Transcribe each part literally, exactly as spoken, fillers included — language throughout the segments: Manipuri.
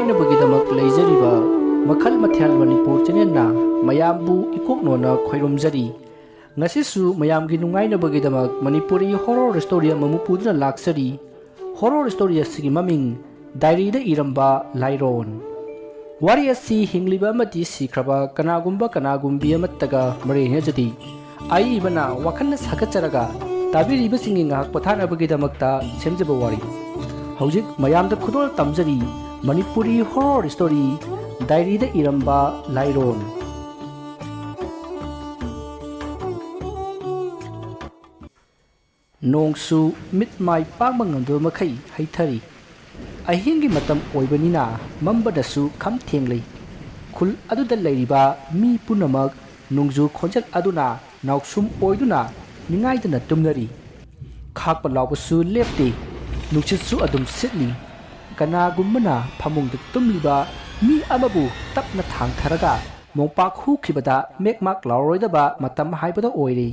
ꯅꯕꯒꯤꯗꯃꯛ ꯂꯩꯖꯔꯤꯕ ꯃꯈꯜ ꯃꯊꯦꯜ ꯃꯅꯤꯄꯨꯔ ꯆꯦꯅꯦꯜꯅ ꯃꯌꯥꯝꯕꯨ ꯏꯀꯣꯛꯅꯣꯅ ꯈꯣꯏꯔꯨꯝꯖꯔꯤ꯫ ꯉꯁꯤꯁꯨ ꯃꯌꯥꯝꯒꯤ ꯅꯨꯡꯉꯥꯏꯅꯕꯒꯤꯗꯃꯛ ꯃꯅꯤꯄꯨꯔꯤ ꯍꯣꯔꯣꯔ ꯁ꯭ꯇꯣꯔꯤ ꯑꯃꯃꯨꯛ ꯄꯨꯗꯨꯅ ꯂꯥꯛꯆꯔꯤ꯫ ꯍꯣꯔꯣꯔ ꯁ꯭ꯇꯣꯔꯤ ꯑꯁꯤꯒꯤ ꯃꯃꯤꯡ ꯗꯥꯏꯔꯤꯗ ꯏꯔꯝꯕ ꯂꯥꯏꯔꯣꯟ꯫ ꯋꯥꯔꯤ ꯑꯁꯤ ꯍꯤꯡꯂꯤꯕ ꯑꯃꯗꯤ ꯁꯤꯈ꯭ꯔꯕ ꯀꯅꯥꯒꯨꯝꯕ ꯀꯅꯥꯒꯨꯝꯕꯤ ꯑꯃꯠꯇꯒ ꯃꯔꯤ ꯂꯩꯅꯖꯗꯦ꯫ ꯑꯏꯕꯅ ꯋꯥꯈꯜꯅ ꯁꯥꯒꯠꯆꯔꯒ ꯇꯥꯕꯤꯔꯤꯕꯁꯤꯡꯒꯤ ꯉꯥꯏꯍꯥꯛ ꯄꯣꯊꯥꯅꯕꯒꯤꯗꯃꯛꯇ ꯁꯦꯝꯖꯕ ꯋꯥꯔꯤ꯫ ꯍꯧꯖꯤꯛ ꯃꯌꯥꯝꯗ ꯈꯨꯗꯣꯜ ꯇꯝꯖꯔꯤ ꯃꯅꯤꯄꯨꯔꯤ ꯍꯣꯔꯣꯔ ꯁ꯭ꯇꯣꯔꯤ ꯗꯥꯏꯔꯤꯗ ꯏꯔꯝꯕ ꯂꯥꯏꯔꯣꯟ꯫ ꯅꯣꯡꯁꯨ ꯃꯤꯠ ꯃꯥꯏ ꯄꯥꯡꯕ ꯉꯝꯗꯕ ꯃꯈꯩ ꯍꯩꯊꯔꯤ꯫ ꯑꯍꯤꯡꯒꯤ ꯃꯇꯝ ꯑꯣꯏꯕꯅꯤꯅ ꯃꯝꯕꯗꯁꯨ ꯈꯝ ꯊꯦꯡꯂꯤ꯫ ꯈꯨꯜ ꯑꯗꯨꯗ ꯂꯩꯔꯤꯕ ꯃꯤ ꯄꯨꯝꯅꯃꯛ ꯅꯣꯡꯖꯨ ꯈꯣꯟꯖꯦꯜ ꯑꯗꯨꯅ ꯅꯥꯎꯁꯨꯝ ꯑꯣꯏꯗꯨꯅ ꯅꯤꯡꯉꯥꯏꯗꯅ ꯇꯨꯝꯅꯔꯤ꯫ ꯈꯥꯛꯄ ꯂꯥꯎꯕꯁꯨ ꯂꯦꯞꯇꯦ꯫ ꯅꯨꯡꯁꯤꯠꯁꯨ ꯑꯗꯨꯝ ꯁꯤꯠꯂꯤ꯫ ꯀꯅꯥꯒꯨꯝꯕꯅ ꯐꯃꯨꯡꯗ ꯇꯨꯝꯂꯤꯕ ꯃꯤ ꯑꯃꯕꯨ ꯇꯞꯅ ꯊꯥꯡꯊꯔꯒ ꯃꯣꯝꯄꯥꯛ ꯍꯨꯈꯤꯕꯗ ꯃꯦꯛꯃꯥꯛ ꯂꯥꯎꯔꯣꯏꯗꯕ ꯃꯇꯝ ꯍꯥꯏꯕꯗꯣ ꯑꯣꯏꯔꯦ꯫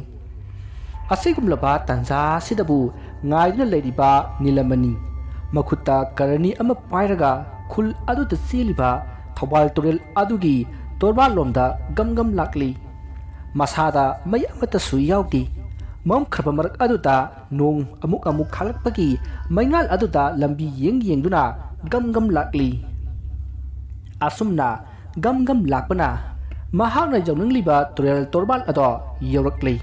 ꯑꯁꯤꯒꯨꯝꯂꯕ ꯇꯥꯟꯖꯥ ꯑꯁꯤꯗꯕꯨ ꯉꯥꯏꯗꯨꯅ ꯂꯩꯔꯤꯕ ꯅꯤꯂꯃꯅꯤ ꯃꯈꯨꯠꯇ ꯀꯔꯅꯤ ꯑꯃ ꯄꯥꯏꯔꯒ ꯈꯨꯜ ꯑꯗꯨꯗ ꯆꯦꯜꯂꯤꯕ ꯊꯧꯕꯥꯜ ꯇꯨꯔꯦꯜ ꯑꯗꯨꯒꯤ ꯇꯣꯔꯕꯥꯜꯂꯣꯝꯗ ꯒꯝ ꯒꯝ ꯂꯥꯛꯂꯤ꯫ ꯃꯁꯥꯗ ꯃꯩ ꯑꯃꯠꯇꯁꯨ ꯌꯥꯎꯗꯦ꯫ ꯃꯝꯈ꯭ꯔꯕ ꯃꯔꯛ ꯑꯗꯨꯗ ꯅꯣꯡ ꯑꯃꯨꯛ ꯑꯃꯨꯛ ꯈꯥꯛꯂꯛꯄꯒꯤ ꯃꯩꯉꯥꯜ ꯑꯗꯨꯗ ꯂꯝꯕꯤ ꯌꯦꯡ ꯌꯦꯡꯗꯨꯅ ꯒꯝ ꯒꯝ ꯂꯥꯛꯂꯤ꯫ ꯑꯁꯨꯝꯅ ꯒꯝ ꯒꯝ ꯂꯥꯛꯄꯅ ꯃꯍꯥꯛꯅ ꯌꯧꯅꯤꯡꯂꯤꯕ ꯇꯨꯔꯦꯜ ꯇꯣꯔꯕꯥꯜ ꯑꯗꯣ ꯌꯧꯔꯛꯂꯤ꯫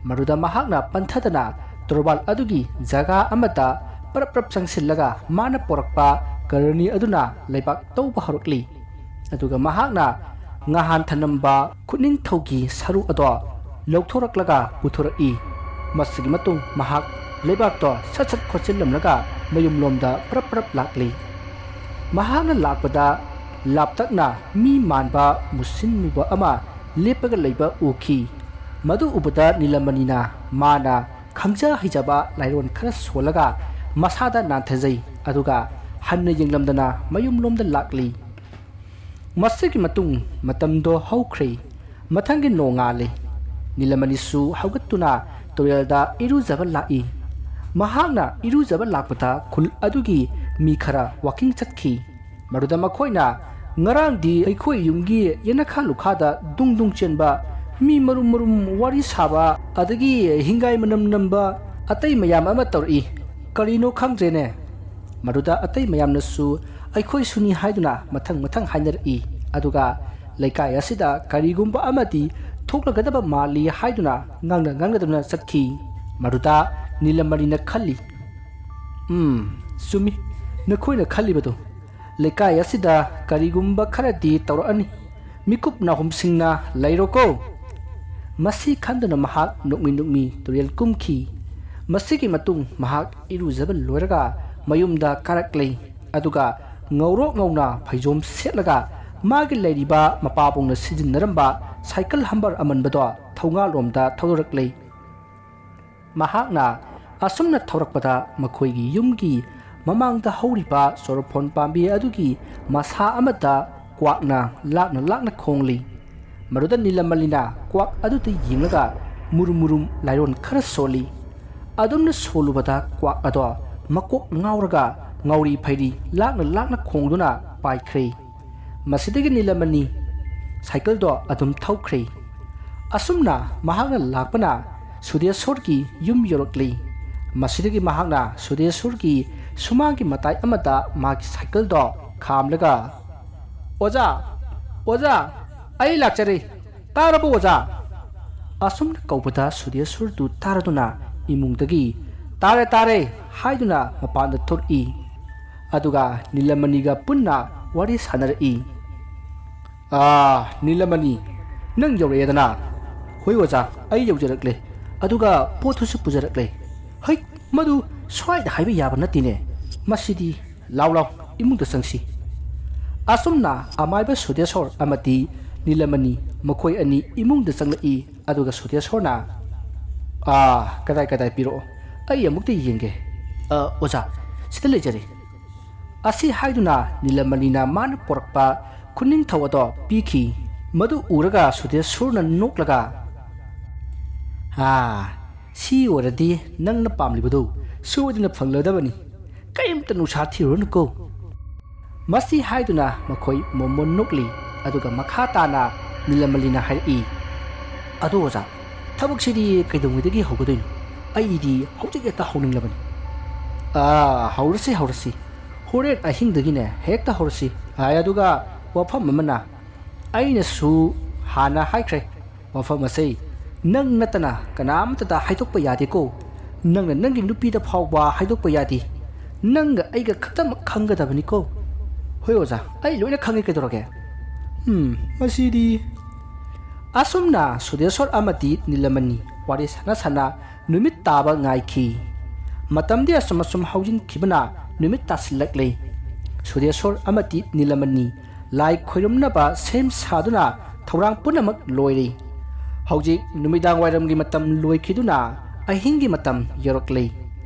ꯃꯗꯨꯗ ꯃꯍꯥꯛꯅ ꯄꯟꯊꯗꯅ ꯇꯣꯔꯕꯥꯜ ꯑꯗꯨꯒꯤ ꯖꯒꯥ ꯑꯃꯗ ꯄꯔꯞ ꯄꯔꯞ ꯆꯪꯁꯤꯜꯂꯒ ꯃꯥꯅ ꯄꯣꯔꯛꯄ ꯀꯔꯅꯤ ꯑꯗꯨꯅ ꯂꯩꯕꯥꯛ ꯇꯧꯕ ꯍꯧꯔꯛꯂꯤ꯫ ꯑꯗꯨꯒ ꯃꯍꯥꯛꯅ ꯉꯍꯥꯟ ꯊꯅꯝꯕ ꯈꯨꯠꯅꯤꯡꯊꯧꯒꯤ ꯁꯔꯨ ꯑꯗꯣ ꯂꯧꯊꯣꯔꯛꯂꯒ ꯄꯨꯊꯣꯔꯛꯏ꯫ ꯃꯁꯤꯒꯤ ꯃꯇꯨꯡ ꯃꯍꯥꯛ ꯂꯩꯕꯥꯛꯇꯣ ꯁꯠ ꯁꯠ ꯈꯣꯠꯆꯤꯜꯂꯝꯂꯒ ꯃꯌꯨꯝꯂꯣꯝꯗ ꯄꯔꯞ ꯄꯔꯞ ꯂꯥꯛꯂꯤ꯫ ꯃꯍꯥꯛꯅ ꯂꯥꯛꯄꯗ ꯂꯥꯞꯇꯛꯅ ꯃꯤ ꯃꯥꯟꯕ ꯃꯨꯁꯤꯟ ꯃꯨꯕ ꯑꯃ ꯂꯦꯞꯄꯒ ꯂꯩꯕ ꯎꯈꯤ꯫ ꯃꯗꯨ ꯎꯕꯗ ꯅꯤꯂꯃꯅꯤꯅ ꯃꯥꯅ ꯈꯪꯖ ꯍꯩꯖꯕ ꯂꯥꯏꯔꯣꯟ ꯈꯔ ꯁꯣꯜꯂꯒ ꯃꯁꯥꯗ ꯅꯥꯟꯊꯖꯩ, ꯑꯗꯨꯒ ꯍꯟꯅ ꯌꯦꯡꯂꯝꯗꯅ ꯃꯌꯨꯝꯂꯣꯝꯗ ꯂꯥꯛꯂꯤ꯫ ꯃꯁꯤꯒꯤ ꯃꯇꯨꯡ ꯃꯇꯝꯗꯣ ꯍꯧꯈ꯭ꯔꯦ꯫ ꯃꯊꯪꯒꯤ ꯅꯣꯡꯉꯥꯜꯂꯦ꯫ ꯅꯤꯂꯃꯅꯤꯁꯨ ꯍꯧꯒꯠꯇꯨꯅ ꯇꯨꯔꯦꯜꯗ ꯏꯔꯨꯖꯕ ꯂꯥꯛꯏ꯫ ꯃꯍꯥꯛꯅ ꯏꯔꯨꯖꯕ ꯂꯥꯛꯄꯗ ꯈꯨꯜ ꯑꯗꯨꯒꯤ ꯃꯤ ꯈꯔ ꯋꯥꯀꯤꯡ ꯆꯠꯈꯤ꯫ ꯃꯗꯨꯗ ꯃꯈꯣꯏꯅ, "ꯉꯔꯥꯡꯗꯤ ꯑꯩꯈꯣꯏ ꯌꯨꯝꯒꯤ ꯌꯦꯅꯈꯥ ꯂꯨꯈꯥꯗ ꯗꯨꯡ ꯗꯨꯡ ꯆꯦꯟꯕ, ꯃꯤ ꯃꯔꯨꯝ ꯃꯔꯨꯝ ꯋꯥꯔꯤ ꯁꯥꯕ, ꯑꯗꯒꯤ ꯍꯤꯡꯒꯥꯏ ꯃꯅꯝ ꯅꯝꯕ ꯑꯇꯩ ꯃꯌꯥꯝ ꯑꯃ ꯇꯧꯔꯛꯏ꯫ ꯀꯔꯤꯅꯣ ꯈꯪꯗ꯭ꯔꯦꯅꯦ"꯫ ꯃꯗꯨꯗ ꯑꯇꯩ ꯃꯌꯥꯝꯅꯁꯨ "ꯑꯩꯈꯣꯏꯁꯨꯅꯤ" ꯍꯥꯏꯗꯨꯅ ꯃꯊꯪ ꯃꯊꯪ ꯍꯥꯏꯅꯔꯛꯏ꯫ ꯑꯗꯨꯒ ꯂꯩꯀꯥꯏ ꯑꯁꯤꯗ ꯀꯔꯤꯒꯨꯝꯕ ꯑꯃꯗꯤ ꯊꯣꯛꯂꯒꯗꯕ ꯃꯥꯜꯂꯤ ꯍꯥꯏꯗꯨꯅ ꯉꯥꯡꯅ ꯉꯥꯡꯅꯗꯨꯅ ꯆꯠꯈꯤ꯫ ꯃꯗꯨꯗ ꯅꯤꯂꯃꯅꯤꯅ ꯈꯜꯂꯤ, "ꯎꯝ, ꯆꯨꯝꯃꯤ, ꯅꯈꯣꯏꯅ ꯈꯜꯂꯤꯕꯗꯨ꯫ ꯂꯩꯀꯥꯏ ꯑꯁꯤꯗ ꯀꯔꯤꯒꯨꯝꯕ ꯈꯔꯗꯤ ꯇꯧꯔꯛꯑꯅꯤ꯫ ꯃꯤꯀꯨꯞ ꯅꯥꯍꯨꯝꯁꯤꯡꯅ ꯂꯩꯔꯣꯀꯣ"꯫ ꯃꯁꯤ ꯈꯟꯗꯨꯅ ꯃꯍꯥꯛ ꯅꯣꯛꯃꯤ ꯅꯣꯛꯃꯤ ꯇꯨꯔꯦꯜ ꯀꯨꯝꯈꯤ꯫ ꯃꯁꯤꯒꯤ ꯃꯇꯨꯡ ꯃꯍꯥꯛ ꯏꯔꯨꯖꯕ ꯂꯣꯏꯔꯒ ꯃꯌꯨꯝꯗ ꯀꯥꯔꯛꯂꯦ꯫ ꯑꯗꯨꯒ ꯉꯧꯔꯣꯛ ꯉꯧꯅ ꯐꯩꯖꯣꯝ ꯁꯦꯠꯂꯒ ꯃꯥꯒꯤ ꯂꯩꯔꯤꯕ ꯃꯄꯥꯕꯨꯡꯅ ꯁꯤꯖꯤꯟꯅꯔꯝꯕ ꯁꯥꯏꯀꯜ ꯍꯝꯕꯔ ꯑꯃꯟꯕꯗꯣ ꯊꯣꯡꯒꯥꯜꯂꯣꯝꯗ ꯊꯧꯗꯣꯔꯛꯂꯦ꯫ ꯃꯍꯥꯛꯅ ꯑꯁꯨꯝꯅ ꯊꯧꯔꯛꯄꯗ ꯃꯈꯣꯏꯒꯤ ꯌꯨꯝꯒꯤ ꯃꯃꯥꯡꯗ ꯍꯧꯔꯤꯕ ꯆꯣꯔꯐꯣꯟ ꯄꯥꯝꯕꯤ ꯑꯗꯨꯒꯤ ꯃꯁꯥ ꯑꯃꯗ ꯀ꯭ꯋꯥꯛꯅ ꯂꯥꯛꯅ ꯂꯥꯛꯅ ꯈꯣꯡꯂꯤ꯫ ꯃꯗꯨꯗ ꯅꯤꯂꯃꯅꯤꯅ ꯀ꯭ꯋꯥꯛ ꯑꯗꯨꯗ ꯌꯦꯡꯂꯒ ꯃꯨꯔꯨꯝ ꯃꯨꯔꯨꯝ ꯂꯥꯏꯔꯣꯟ ꯈꯔ ꯁꯣꯜꯂꯤ꯫ ꯑꯗꯨꯝꯅ ꯁꯣꯜꯂꯨꯕꯗ ꯀ꯭ꯋꯥꯛ ꯑꯗꯣ ꯃꯀꯣꯛ ꯉꯥꯎꯔꯒ ꯉꯥꯎꯔꯤ ꯐꯩꯔꯤ ꯂꯥꯛꯅ ꯂꯥꯛꯅ ꯈꯣꯡꯗꯨꯅ ꯄꯥꯏꯈ꯭ꯔꯦ꯫ ꯃꯁꯤꯗꯒꯤ ꯅꯤꯂꯃꯅꯤ ꯁꯥꯏꯀꯜꯗꯣ ꯑꯗꯨꯝ ꯊꯧꯈ꯭ꯔꯦ꯫ ꯑꯁꯨꯝꯅ ꯃꯍꯥꯛꯅ ꯂꯥꯛꯄꯅ ꯁꯨꯗꯦꯁꯣꯔꯒꯤ ꯌꯨꯝ ꯌꯧꯔꯛꯂꯤ꯫ ꯃꯁꯤꯗꯒꯤ ꯃꯍꯥꯛꯅ ꯁꯨꯗꯦꯁꯣꯔꯒꯤ ꯁꯨꯃꯥꯡꯒꯤ ꯃꯇꯥꯏ ꯑꯃꯗ ꯃꯥꯒꯤ ꯁꯥꯏꯀꯜꯗꯣ ꯈꯥꯝꯂꯒ, "ꯑꯣꯖꯥ, ꯑꯣꯖꯥ, ꯑꯩ ꯂꯥꯛꯆꯔꯦ꯫ ꯇꯥꯔꯕꯣ ꯑꯣꯖꯥ?" ꯑꯁꯨꯝꯅ ꯀꯧꯕꯗ ꯁꯨꯗꯦꯁꯣꯔꯗꯨ ꯇꯥꯔꯗꯨꯅ ꯏꯃꯨꯡꯗꯒꯤ, "ꯇꯥꯔꯦ, ꯇꯥꯔꯦ" ꯍꯥꯏꯗꯨꯅ ꯃꯄꯥꯟꯗ ꯊꯣꯛꯏ꯫ ꯑꯗꯨꯒ ꯅꯤꯂꯃꯅꯤꯒ ꯄꯨꯟꯅ ꯋꯥꯔꯤ ꯁꯥꯟꯅꯔꯛꯏ꯫ "ꯑꯥ, ꯅꯤꯂꯃꯅꯤ, ꯅꯪ ꯌꯧꯔꯛꯑꯦꯗꯅ?" "ꯍꯣꯏ ꯑꯣꯖꯥ, ꯑꯩ ꯌꯧꯖꯔꯛꯂꯦ꯫ ꯑꯗꯨꯒ ꯄꯣꯠꯇꯨꯁꯨ ꯄꯨꯖꯔꯛꯂꯦ꯫" "ꯍꯩ, ꯃꯗꯨ ꯁ꯭ꯋꯥꯏꯗ ꯍꯥꯏꯕ ꯌꯥꯕ ꯅꯠꯇꯦꯅꯦ꯫ ꯃꯁꯤꯗꯤ, ꯂꯥꯎ ꯂꯥꯎ, ꯏꯃꯨꯡꯗ ꯆꯪꯁꯤ꯫" ꯑꯁꯨꯝꯅ ꯑꯃꯥꯏꯕ ꯁꯨꯗꯦꯁꯣꯔ ꯑꯃꯗꯤ ꯅꯤꯂꯃꯅꯤ ꯃꯈꯣꯏ ꯑꯅꯤ ꯏꯃꯨꯡꯗ ꯆꯪꯂꯛꯏ꯫ ꯑꯗꯨꯒ ꯁꯨꯗꯦꯁꯣꯔꯅ, "ꯑꯥ, ꯀꯗꯥꯏ ꯀꯗꯥꯏ ꯄꯤꯔꯛꯑꯣ, ꯑꯩ ꯑꯃꯨꯛꯇ ꯌꯦꯡꯒꯦ꯫" "ꯑ, ꯑꯣꯖꯥ, ꯁꯤꯗ ꯂꯩꯖꯔꯦ" ꯑꯁꯤ ꯍꯥꯏꯗꯨꯅ ꯅꯤꯂꯃꯅꯤꯅ ꯃꯥꯅ ꯄꯣꯔꯛꯄ ꯈꯨꯅꯤꯡꯊꯧ ꯑꯗꯣ ꯄꯤꯈꯤ꯫ ꯃꯗꯨ ꯎꯔꯒ ꯁꯨꯗꯦꯁꯣꯔꯅ ꯅꯣꯛꯂꯒ, "ꯑꯥ, ꯁꯤ ꯑꯣꯏꯔꯗꯤ ꯅꯪꯅ ꯄꯥꯝꯂꯤꯕꯗꯨ ꯁꯣꯏꯗꯅ ꯐꯪꯂꯗꯕꯅꯤ꯫ ꯀꯔꯤꯝꯇ ꯅꯨꯡꯁꯥ ꯊꯤꯔꯨꯔꯅꯨꯀꯣ"꯫ ꯃꯁꯤ ꯍꯥꯏꯗꯨꯅ ꯃꯈꯣꯏ ꯃꯣꯃꯣꯟ ꯅꯣꯛꯂꯤ꯫ ꯑꯗꯨꯒ ꯃꯈꯥ ꯇꯥꯅ ꯅꯤꯂꯃꯂꯤꯅ ꯍꯥꯏꯔꯛꯏ, "ꯑꯗꯣ ꯑꯣꯖꯥ, ꯊꯕꯛꯁꯤꯗꯤ ꯀꯩꯗꯧꯉꯩꯗꯒꯤ ꯍꯧꯒꯗꯣꯏꯅꯣ? ꯑꯩꯗꯤ ꯍꯧꯖꯤꯛ ꯍꯦꯛꯇ ꯍꯧꯅꯤꯡꯂꯕꯅꯤ꯫" "ꯑꯥ, ꯍꯧꯔꯁꯤ, ꯍꯧꯔꯁꯤ꯫ ꯍꯣꯔꯦꯟ ꯑꯍꯤꯡꯗꯒꯤꯅꯦ ꯍꯦꯛꯇ ꯍꯧꯔꯁꯤ꯫ ꯍꯥꯏ, ꯑꯗꯨꯒ ꯋꯥꯐꯝ ꯑꯃꯅ, ꯑꯩꯅꯁꯨ ꯍꯥꯟꯅ ꯍꯥꯏꯈ꯭ꯔꯦ, ꯋꯥꯐꯝ ꯑꯁꯦ ꯅꯪ ꯅꯠꯇꯅ ꯀꯅꯥꯝꯇꯗ ꯍꯥꯏꯗꯣꯛꯄ ꯌꯥꯗꯦꯀꯣ꯫ ꯅꯪꯅ ꯅꯪꯒꯤ ꯅꯨꯄꯤꯗ ꯐꯥꯎꯕ ꯍꯥꯏꯗꯣꯛꯄ ꯌꯥꯗꯦ꯫ ꯅꯪꯒ ꯑꯩꯒ ꯈꯛꯇꯃꯛ ꯈꯪꯒꯗꯕꯅꯤꯀꯣ꯫" "ꯍꯣꯏ ꯑꯣꯖꯥ, ꯑꯩ ꯂꯣꯏꯅ ꯈꯪꯉꯦ, ꯀꯩꯗꯧꯔꯒꯦ?" ꯎꯝ, ꯃꯁꯤꯗꯤ꯫ ꯑꯁꯨꯝꯅ ꯁꯨꯗꯦꯁꯣꯔ ꯑꯃꯗꯤ ꯅꯤꯂꯃꯅꯤ ꯋꯥꯔꯤ ꯁꯥꯟꯅ ꯁꯥꯟꯅ ꯅꯨꯃꯤꯠ ꯇꯥꯕ ꯉꯥꯏꯈꯤ꯫ ꯃꯇꯝꯗꯤ ꯑꯁꯨꯝ ꯑꯁꯨꯝ ꯍꯧꯖꯤꯟꯈꯤꯕꯅ ꯅꯨꯃꯤꯠ ꯇꯥꯁꯤꯜꯂꯛꯂꯦ꯫ ꯁꯨꯗꯦꯁꯣꯔ ꯑꯃꯗꯤ ꯅꯤꯂꯃꯅꯤ ꯂꯥꯏ ꯈꯣꯏꯔꯨꯝꯅꯕ ꯁꯦꯝ ꯁꯥꯗꯨꯅ ꯊꯧꯔꯥꯡ ꯄꯨꯝꯅꯃꯛ ꯂꯣꯏꯔꯦ꯫ ꯍꯧꯖꯤꯛ ꯅꯨꯃꯤꯗꯥꯡ ꯋꯥꯏꯔꯝꯒꯤ ꯃꯇꯝ ꯂꯣꯏꯈꯤꯗꯨꯅ ꯑꯍꯤꯡꯒꯤ ꯃꯇꯝ ꯌꯧꯔꯛꯂꯦ꯫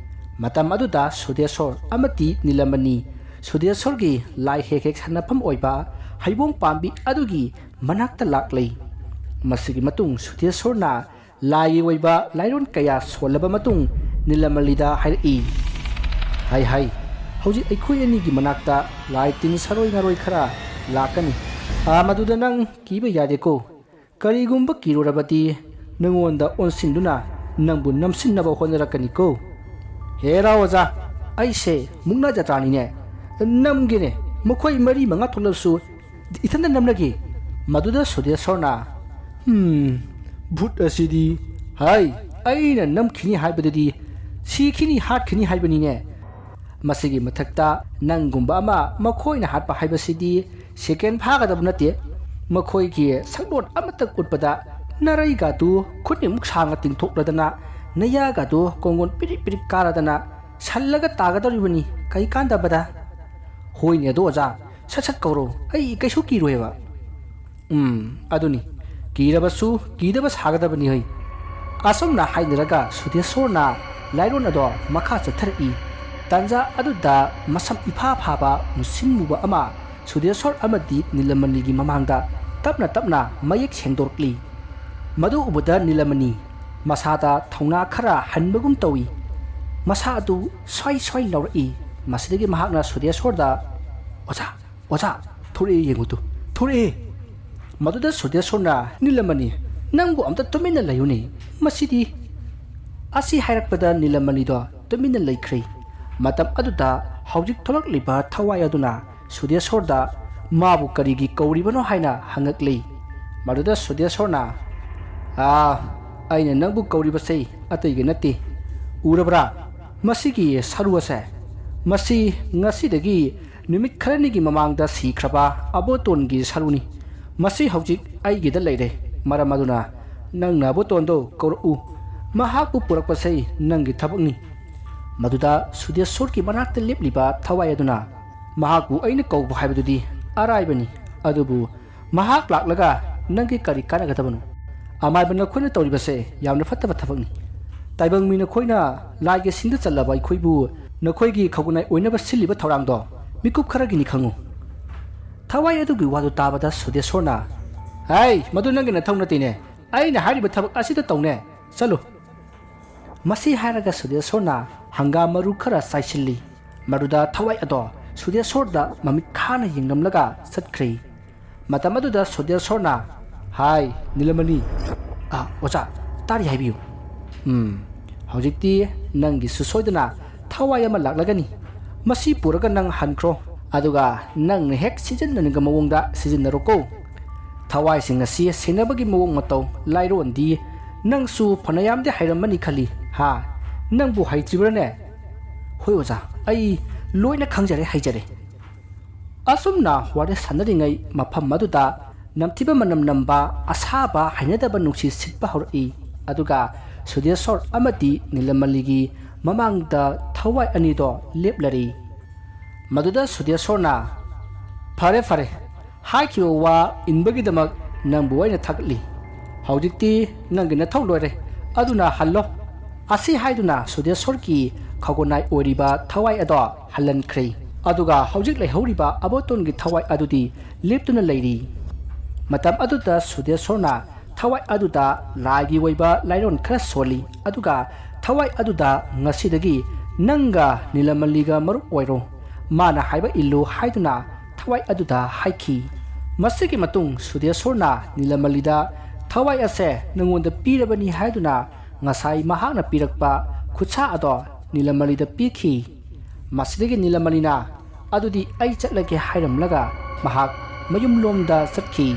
ꯃꯇꯝ ꯑꯗꯨꯗ ꯁꯨꯗꯦꯁꯣꯔ ꯑꯃꯗꯤ ꯅꯤꯂꯃꯅꯤ ꯁꯨꯗꯦꯁꯣꯔꯒꯤ ꯂꯥꯏ ꯍꯦꯛ ꯍꯦꯛ ꯁꯥꯟꯅꯐꯝ ꯑꯣꯏꯕ ꯍꯩꯕꯣꯡ ꯄꯥꯝꯕꯤ ꯑꯗꯨꯒꯤ ꯃꯅꯥꯛꯇ ꯂꯥꯛꯂꯦ꯫ ꯃꯁꯤꯒꯤ ꯃꯇꯨꯡ ꯁꯨꯗꯦꯁꯣꯔꯅ ꯂꯥꯏꯒꯤ ꯑꯣꯏꯕ ꯂꯥꯏꯔꯣꯟ ꯀꯌꯥ ꯁꯣꯜꯂꯕ ꯃꯇꯨꯡ ꯅꯤꯂꯃꯂꯤꯗ ꯍꯥꯏꯔꯛꯏ, "ꯍꯥꯏ ꯍꯥꯏ, ꯍꯧꯖꯤꯛ ꯑꯩꯈꯣꯏ ꯑꯅꯤꯒꯤ ꯃꯅꯥꯛꯇ ꯂꯥꯏ ꯇꯤꯟ ꯁꯔꯣꯏ ꯉꯥꯔꯣꯏ ꯈꯔ ꯂꯥꯛꯀꯅꯤ꯫ ꯑꯥ, ꯃꯗꯨꯗ ꯅꯪ ꯀꯤꯕ ꯌꯥꯗꯦꯀꯣ꯫ ꯀꯔꯤꯒꯨꯝꯕ ꯀꯤꯔꯨꯔꯕꯗꯤ ꯅꯉꯣꯟꯗ ꯑꯣꯟꯁꯤꯟꯗꯨꯅ ꯅꯪꯕꯨ ꯅꯝꯁꯤꯟꯅꯕ ꯍꯣꯠꯅꯔꯛꯀꯅꯤꯀꯣ꯫" "ꯍꯦꯔꯥ ꯑꯣꯖꯥ, ꯑꯩꯁꯦ ꯃꯨꯛꯅꯥ ꯖꯇ꯭ꯔꯥꯅꯤꯅꯦ꯫ ꯅꯝꯒꯦꯅꯦ, ꯃꯈꯣꯏ ꯃꯔꯤ ꯃꯉꯥ ꯊꯣꯛꯂꯕꯁꯨ ꯏꯊꯟꯗ ꯅꯝꯂꯒꯦ꯫" ꯃꯗꯨꯗ ꯁꯨꯗꯦꯁꯣꯔꯅ, "ꯍꯝ, ꯚꯨꯠ ꯑꯁꯤꯗꯤ, ꯍꯥꯏ, ꯑꯩꯅ ꯅꯝꯈꯤꯅꯤ ꯍꯥꯏꯕꯗꯗꯤ ꯁꯤꯈꯤꯅꯤ, ꯍꯥꯠꯈꯤꯅꯤ ꯍꯥꯏꯕꯅꯤꯅꯦ꯫ ꯃꯁꯤꯒꯤ ꯃꯊꯛꯇ ꯅꯪꯒꯨꯝꯕ ꯑꯃ ꯃꯈꯣꯏꯅ ꯍꯥꯠꯄ ꯍꯥꯏꯕꯁꯤꯗꯤ ꯁꯦꯀꯦꯟ ꯐꯥꯒꯗꯕ ꯅꯠꯇꯦ꯫ ꯃꯈꯣꯏꯒꯤ ꯁꯛꯂꯣꯟ ꯑꯃꯠꯇ ꯎꯠꯄꯗ ꯅꯔꯩꯒꯗꯨ ꯈꯨꯠꯅꯤꯃꯨꯛ ꯁꯥꯡꯅ ꯇꯤꯡꯊꯣꯛꯂꯗꯅ ꯅꯌꯥꯒꯗꯨ ꯀꯣꯡꯒꯣꯟ ꯄꯤꯔꯤꯛ ꯄꯤꯔꯤꯛ ꯀꯥꯔꯗꯅ ꯁꯜꯂꯒ ꯇꯥꯒꯗꯧꯔꯤꯕꯅꯤ꯫ ꯀꯩ ꯀꯥꯟꯗꯕꯗ?" "ꯍꯣꯏꯅꯦ, ꯑꯗꯣ ꯑꯣꯖꯥ, ꯁꯠ ꯁꯠ ꯀꯧꯔꯣ, ꯑꯩ ꯀꯩꯁꯨ ꯀꯤꯔꯣꯏꯕ꯫" "ꯎꯝ, ꯑꯗꯨꯅꯤ, ꯀꯤꯔꯕꯁꯨ ꯀꯤꯗꯕ ꯁꯥꯒꯗꯕꯅꯤ ꯍꯩ꯫" ꯑꯁꯨꯝꯅ ꯍꯥꯏꯅꯔꯒ ꯁꯨꯗꯦꯁꯣꯔꯅ ꯂꯥꯏꯔꯣꯟ ꯑꯗꯣ ꯃꯈꯥ ꯆꯠꯊꯔꯛꯏ꯫ ꯇꯥꯟꯖꯥ ꯑꯗꯨꯗ ꯃꯁꯝ ꯏꯐꯥ ꯐꯥꯕ ꯃꯨꯁꯤꯟ ꯃꯨꯕ ꯑꯃ ꯁꯨꯗꯦꯁꯣꯔ ꯑꯃꯗꯤ ꯅꯤꯂꯃꯅꯤꯒꯤ ꯃꯃꯥꯡꯗ ꯇꯞꯅ ꯇꯞꯅ ꯃꯌꯦꯛ ꯁꯦꯡꯗꯣꯔꯛꯂꯤ꯫ ꯃꯗꯨ ꯎꯕꯗ ꯅꯤꯂꯃꯅꯤ ꯃꯁꯥꯗ ꯊꯧꯅꯥ ꯈꯔ ꯍꯟꯕꯒꯨꯝ ꯇꯧꯏ꯫ ꯃꯁꯥ ꯑꯗꯨ ꯁ꯭ꯋꯥꯏ ꯁ꯭ꯋꯥꯏ ꯂꯥꯎꯔꯛꯏ꯫ ꯃꯁꯤꯗꯒꯤ ꯃꯍꯥꯛꯅ ꯁꯨꯗꯦꯁꯣꯔꯗ, "ꯑꯣꯖꯥ, ꯑꯣꯖꯥ, ꯊꯣꯔꯛꯑꯦ ꯌꯦꯡꯉꯨ ꯇꯨ, ꯊꯣꯔꯛꯑꯦ!" ꯃꯗꯨꯗ ꯁꯨꯗꯦꯁꯣꯔꯅ, "ꯅꯤꯂꯃꯅꯤ, ꯅꯪꯕꯨ ꯑꯝꯇ ꯇꯨꯃꯤꯟꯅ ꯂꯩꯌꯨꯅꯦ, ꯃꯁꯤꯗꯤ!" ꯑꯁꯤ ꯍꯥꯏꯔꯛꯄꯗ ꯅꯤꯂꯃꯅꯤꯗꯣ ꯇꯨꯃꯤꯟꯅ ꯂꯩꯈ꯭ꯔꯦ꯫ ꯃꯇꯝ ꯑꯗꯨꯗ ꯍꯧꯖꯤꯛ ꯊꯣꯛꯂꯛꯂꯤꯕ ꯊꯋꯥꯏ ꯑꯗꯨꯅ ꯁꯨꯗꯦꯁꯣꯔꯗ ꯃꯥꯕꯨ ꯀꯔꯤꯒꯤ ꯀꯧꯔꯤꯕꯅꯣ ꯍꯥꯏꯅ ꯍꯪꯉꯛꯂꯤ꯫ ꯃꯗꯨꯗ ꯁꯨꯗꯦꯁꯣꯔꯅ, "ꯑꯥ, ꯑꯩꯅ ꯅꯪꯕꯨ ꯀꯧꯔꯤꯕꯁꯦ ꯑꯇꯩꯒꯤ ꯅꯠꯇꯦ꯫ ꯎꯔꯕ꯭ꯔꯥ? ꯃꯁꯤꯒꯤ ꯁꯔꯨ ꯑꯁꯦ, ꯃꯁꯤ ꯉꯁꯤꯗꯒꯤ ꯅꯨꯃꯤꯠ ꯈꯔꯅꯤꯒꯤ ꯃꯃꯥꯡꯗ ꯁꯤꯈ꯭ꯔꯕ ꯑꯕꯣꯇꯣꯟꯒꯤ ꯁꯔꯨꯅꯤ꯫ ꯃꯁꯤ ꯍꯧꯖꯤꯛ ꯑꯩꯒꯤꯗ ꯂꯩꯔꯦ꯫ ꯃꯔꯝ ꯑꯗꯨꯅ ꯅꯪꯅ ꯑꯕꯣꯇꯣꯟꯗꯣ ꯀꯧꯔꯛꯎ꯫ ꯃꯍꯥꯛꯄꯨ ꯄꯨꯔꯛꯄꯁꯦ ꯅꯪꯒꯤ ꯊꯕꯛꯅꯤ꯫" ꯃꯗꯨꯗ ꯁꯨꯗꯦꯁꯣꯔꯒꯤ ꯃꯅꯥꯛꯇ ꯂꯦꯞꯂꯤꯕ ꯊꯋꯥꯏ ꯑꯗꯨꯅ, "ꯃꯍꯥꯛꯄꯨ ꯑꯩꯅ ꯀꯧꯕ ꯍꯥꯏꯕꯗꯨꯗꯤ ꯑꯔꯥꯏꯕꯅꯤ, ꯑꯗꯨꯕꯨ ꯃꯍꯥꯛ ꯂꯥꯛꯂꯒ ꯅꯪꯒꯤ ꯀꯔꯤ ꯀꯥꯟꯅꯒꯗꯕꯅꯣ? ꯑꯃꯥꯏꯕ ꯅꯈꯣꯏꯅ ꯇꯧꯔꯤꯕꯁꯦ ꯌꯥꯝꯅ ꯐꯠꯇꯕ ꯊꯕꯛꯅꯤ꯫ ꯇꯥꯏꯕꯪ ꯃꯤ ꯅꯈꯣꯏꯅ ꯂꯥꯏꯒꯤ ꯁꯤꯡꯗ ꯆꯜꯂꯕ ꯑꯩꯈꯣꯏꯕꯨ ꯅꯈꯣꯏꯒꯤ ꯈꯧꯒꯅꯥꯏ ꯑꯣꯏꯅꯕ ꯁꯤꯜꯂꯤꯕ ꯊꯧꯔꯥꯡꯗꯣ ꯃꯤꯀꯨꯞ ꯈꯔꯒꯤꯅꯤ ꯈꯪꯉꯨ꯫" ꯊꯋꯥꯏ ꯑꯗꯨꯒꯤ ꯋꯥꯗꯨ ꯇꯥꯕꯗ ꯁꯨꯗꯦꯁꯣꯔꯅ, "ꯍꯩ, ꯃꯗꯨ ꯅꯪꯒꯤ ꯅꯊꯧ ꯅꯠꯇꯦꯅꯦ꯫ ꯑꯩꯅ ꯍꯥꯏꯔꯤꯕ ꯊꯕꯛ ꯑꯁꯤꯗ ꯇꯧꯅꯦ꯫ ꯆꯠꯂꯨ꯫" ꯃꯁꯤ ꯍꯥꯏꯔꯒ ꯁꯨꯗꯦꯁꯣꯔꯅ ꯍꯪꯒꯥꯝ ꯃꯔꯨ ꯈꯔ ꯆꯥꯏꯁꯤꯜꯂꯤ꯫ ꯃꯗꯨꯗ ꯊꯋꯥꯏ ꯑꯗꯣ ꯁꯨꯗꯦꯁꯣꯔꯗ ꯃꯃꯤꯠ ꯈꯥꯅ ꯌꯦꯡꯂꯝꯂꯒ ꯆꯠꯈ꯭ꯔꯦ꯫ ꯃꯇꯝ ꯑꯗꯨꯗ ꯁꯨꯗꯦꯁꯣꯔꯅ, "ꯍꯥꯏ, ꯅꯤꯂꯃꯅꯤ꯫" "ꯑ, ꯑꯣꯖꯥ, ꯇꯥꯔꯤ, ꯍꯥꯏꯕꯤꯌꯨ꯫" "ꯎꯝ, ꯍꯧꯖꯤꯛꯇꯤ ꯅꯪꯒꯤꯁꯨ ꯁꯣꯏꯗꯅ ꯊꯋꯥꯏ ꯑꯃ ꯂꯥꯛꯂꯒꯅꯤ꯫ ꯃꯁꯤ ꯄꯨꯔꯒ ꯅꯪ ꯍꯟꯈ꯭ꯔꯣ, ꯑꯗꯨꯒ ꯅꯪꯅ ꯍꯦꯛ ꯁꯤꯖꯤꯟꯅꯅꯤꯡꯕ ꯃꯑꯣꯡꯗ ꯁꯤꯖꯤꯟꯅꯔꯣꯀꯣ꯫ ꯊꯋꯥꯏꯁꯤꯡ ꯑꯁꯤ ꯁꯦꯟꯅꯕꯒꯤ ꯃꯑꯣꯡ ꯃꯇꯧ, ꯂꯥꯏꯔꯣꯟꯗꯤ ꯅꯪꯁꯨ ꯐꯅꯌꯥꯝꯗꯤ ꯍꯩꯔꯝꯃꯅꯤ ꯈꯜꯂꯤ, ꯍꯥ? ꯅꯪꯕꯨ ꯍꯩꯇ꯭ꯔꯤꯕ꯭ꯔꯥꯅꯦ?" "ꯍꯣꯏ ꯑꯣꯖꯥ, ꯑꯩ ꯂꯣꯏꯅ ꯈꯪꯖꯔꯦ, ꯍꯩꯖꯔꯦ꯫" ꯑꯁꯨꯝꯅ ꯋꯥꯔꯤ ꯁꯥꯟꯅꯔꯤꯉꯩ ꯃꯐꯝ ꯑꯗꯨꯗ ꯅꯝꯊꯤꯕ ꯃꯅꯝ ꯅꯝꯕ ꯑꯁꯥꯕ ꯍꯩꯅꯗꯕ ꯅꯨꯡꯁꯤꯠ ꯁꯤꯠꯄ ꯍꯧꯔꯛꯏ꯫ ꯑꯗꯨꯒ ꯁꯨꯗꯦꯁꯣꯔ ꯑꯃꯗꯤ ꯅꯤꯂꯃꯂꯤꯒꯤ ꯃꯃꯥꯡꯗ ꯊꯋꯥꯏ ꯑꯅꯤꯗꯣ ꯂꯦꯞꯂꯔꯤ꯫ ꯃꯗꯨꯗ ꯁꯨꯗꯦꯁꯣꯔꯅ, "ꯐꯔꯦ, ꯐꯔꯦ, ꯍꯥꯏꯈꯤꯕ ꯋꯥ ꯏꯟꯕꯒꯤꯗꯃꯛ ꯅꯪꯕꯨ ꯑꯩꯅ ꯊꯥꯒꯠꯂꯤ꯫ ꯍꯧꯖꯤꯛꯇꯤ ꯅꯪꯒꯤ ꯅꯊꯧ ꯂꯣꯏꯔꯦ, ꯑꯗꯨꯅ ꯍꯜꯂꯣ꯫" ꯑꯁꯤ ꯍꯥꯏꯗꯨꯅ ꯁꯨꯗꯦꯁꯣꯔꯒꯤ ꯈꯧꯒꯅꯥꯏ ꯑꯣꯏꯔꯤꯕ ꯊꯋꯥꯏ ꯑꯗꯣ ꯍꯜꯍꯟꯈ꯭ꯔꯦ꯫ ꯑꯗꯨꯒ ꯍꯧꯖꯤꯛ ꯂꯩꯍꯧꯔꯤꯕ ꯑꯕꯣꯇꯣꯟꯒꯤ ꯊꯋꯥꯏ ꯑꯗꯨꯗꯤ ꯂꯦꯞꯇꯨꯅ ꯂꯩꯔꯤ꯫ ꯃꯇꯝ ꯑꯗꯨꯗ ꯁꯨꯗꯦꯁꯣꯔꯅ ꯊꯋꯥꯏ ꯑꯗꯨꯗ ꯂꯥꯏꯒꯤ ꯑꯣꯏꯕ ꯂꯥꯏꯔꯣꯟ ꯈꯔ ꯁꯣꯜꯂꯤ, ꯑꯗꯨꯒ ꯊꯋꯥꯏ ꯑꯗꯨꯗ, "ꯉꯁꯤꯗꯒꯤ ꯅꯪꯒ ꯅꯤꯂꯃꯂꯤꯒ ꯃꯔꯨꯞ ꯑꯣꯏꯔꯣ꯫ ꯃꯥꯅ ꯍꯥꯏꯕ ꯏꯜꯂꯨ ꯍꯥꯏꯗꯨꯅ ꯊꯋꯥꯏ ꯑꯗꯨꯗ ꯍꯥꯏꯈꯤ꯫ ꯃꯁꯤꯒꯤ ꯃꯇꯨꯡ ꯁꯨꯗꯦꯁꯣꯔꯅ ꯅꯤꯂꯃꯂꯤꯗ ꯊꯋꯥꯏ ꯑꯁꯦ ꯅꯉꯣꯟꯗ ꯄꯤꯔꯕꯅꯤ ꯍꯥꯏꯗꯨꯅ ꯉꯁꯥꯏ ꯃꯍꯥꯛꯅ ꯄꯤꯔꯛꯄ ꯈꯨꯠꯁꯥ ꯑꯗꯣ ꯅꯤꯂꯃꯂꯤꯗ ꯄꯤꯈꯤ꯫ ꯃꯁꯤꯗꯒꯤ ꯅꯤꯂꯃꯂꯤꯅ "ꯑꯗꯨꯗꯤ ꯑꯩ ꯆꯠꯂꯒꯦ" ꯍꯥꯏꯔꯝꯂꯒ ꯃꯍꯥꯛ ꯃꯌꯨꯝꯂꯣꯝꯗ ꯆꯠꯈꯤ꯫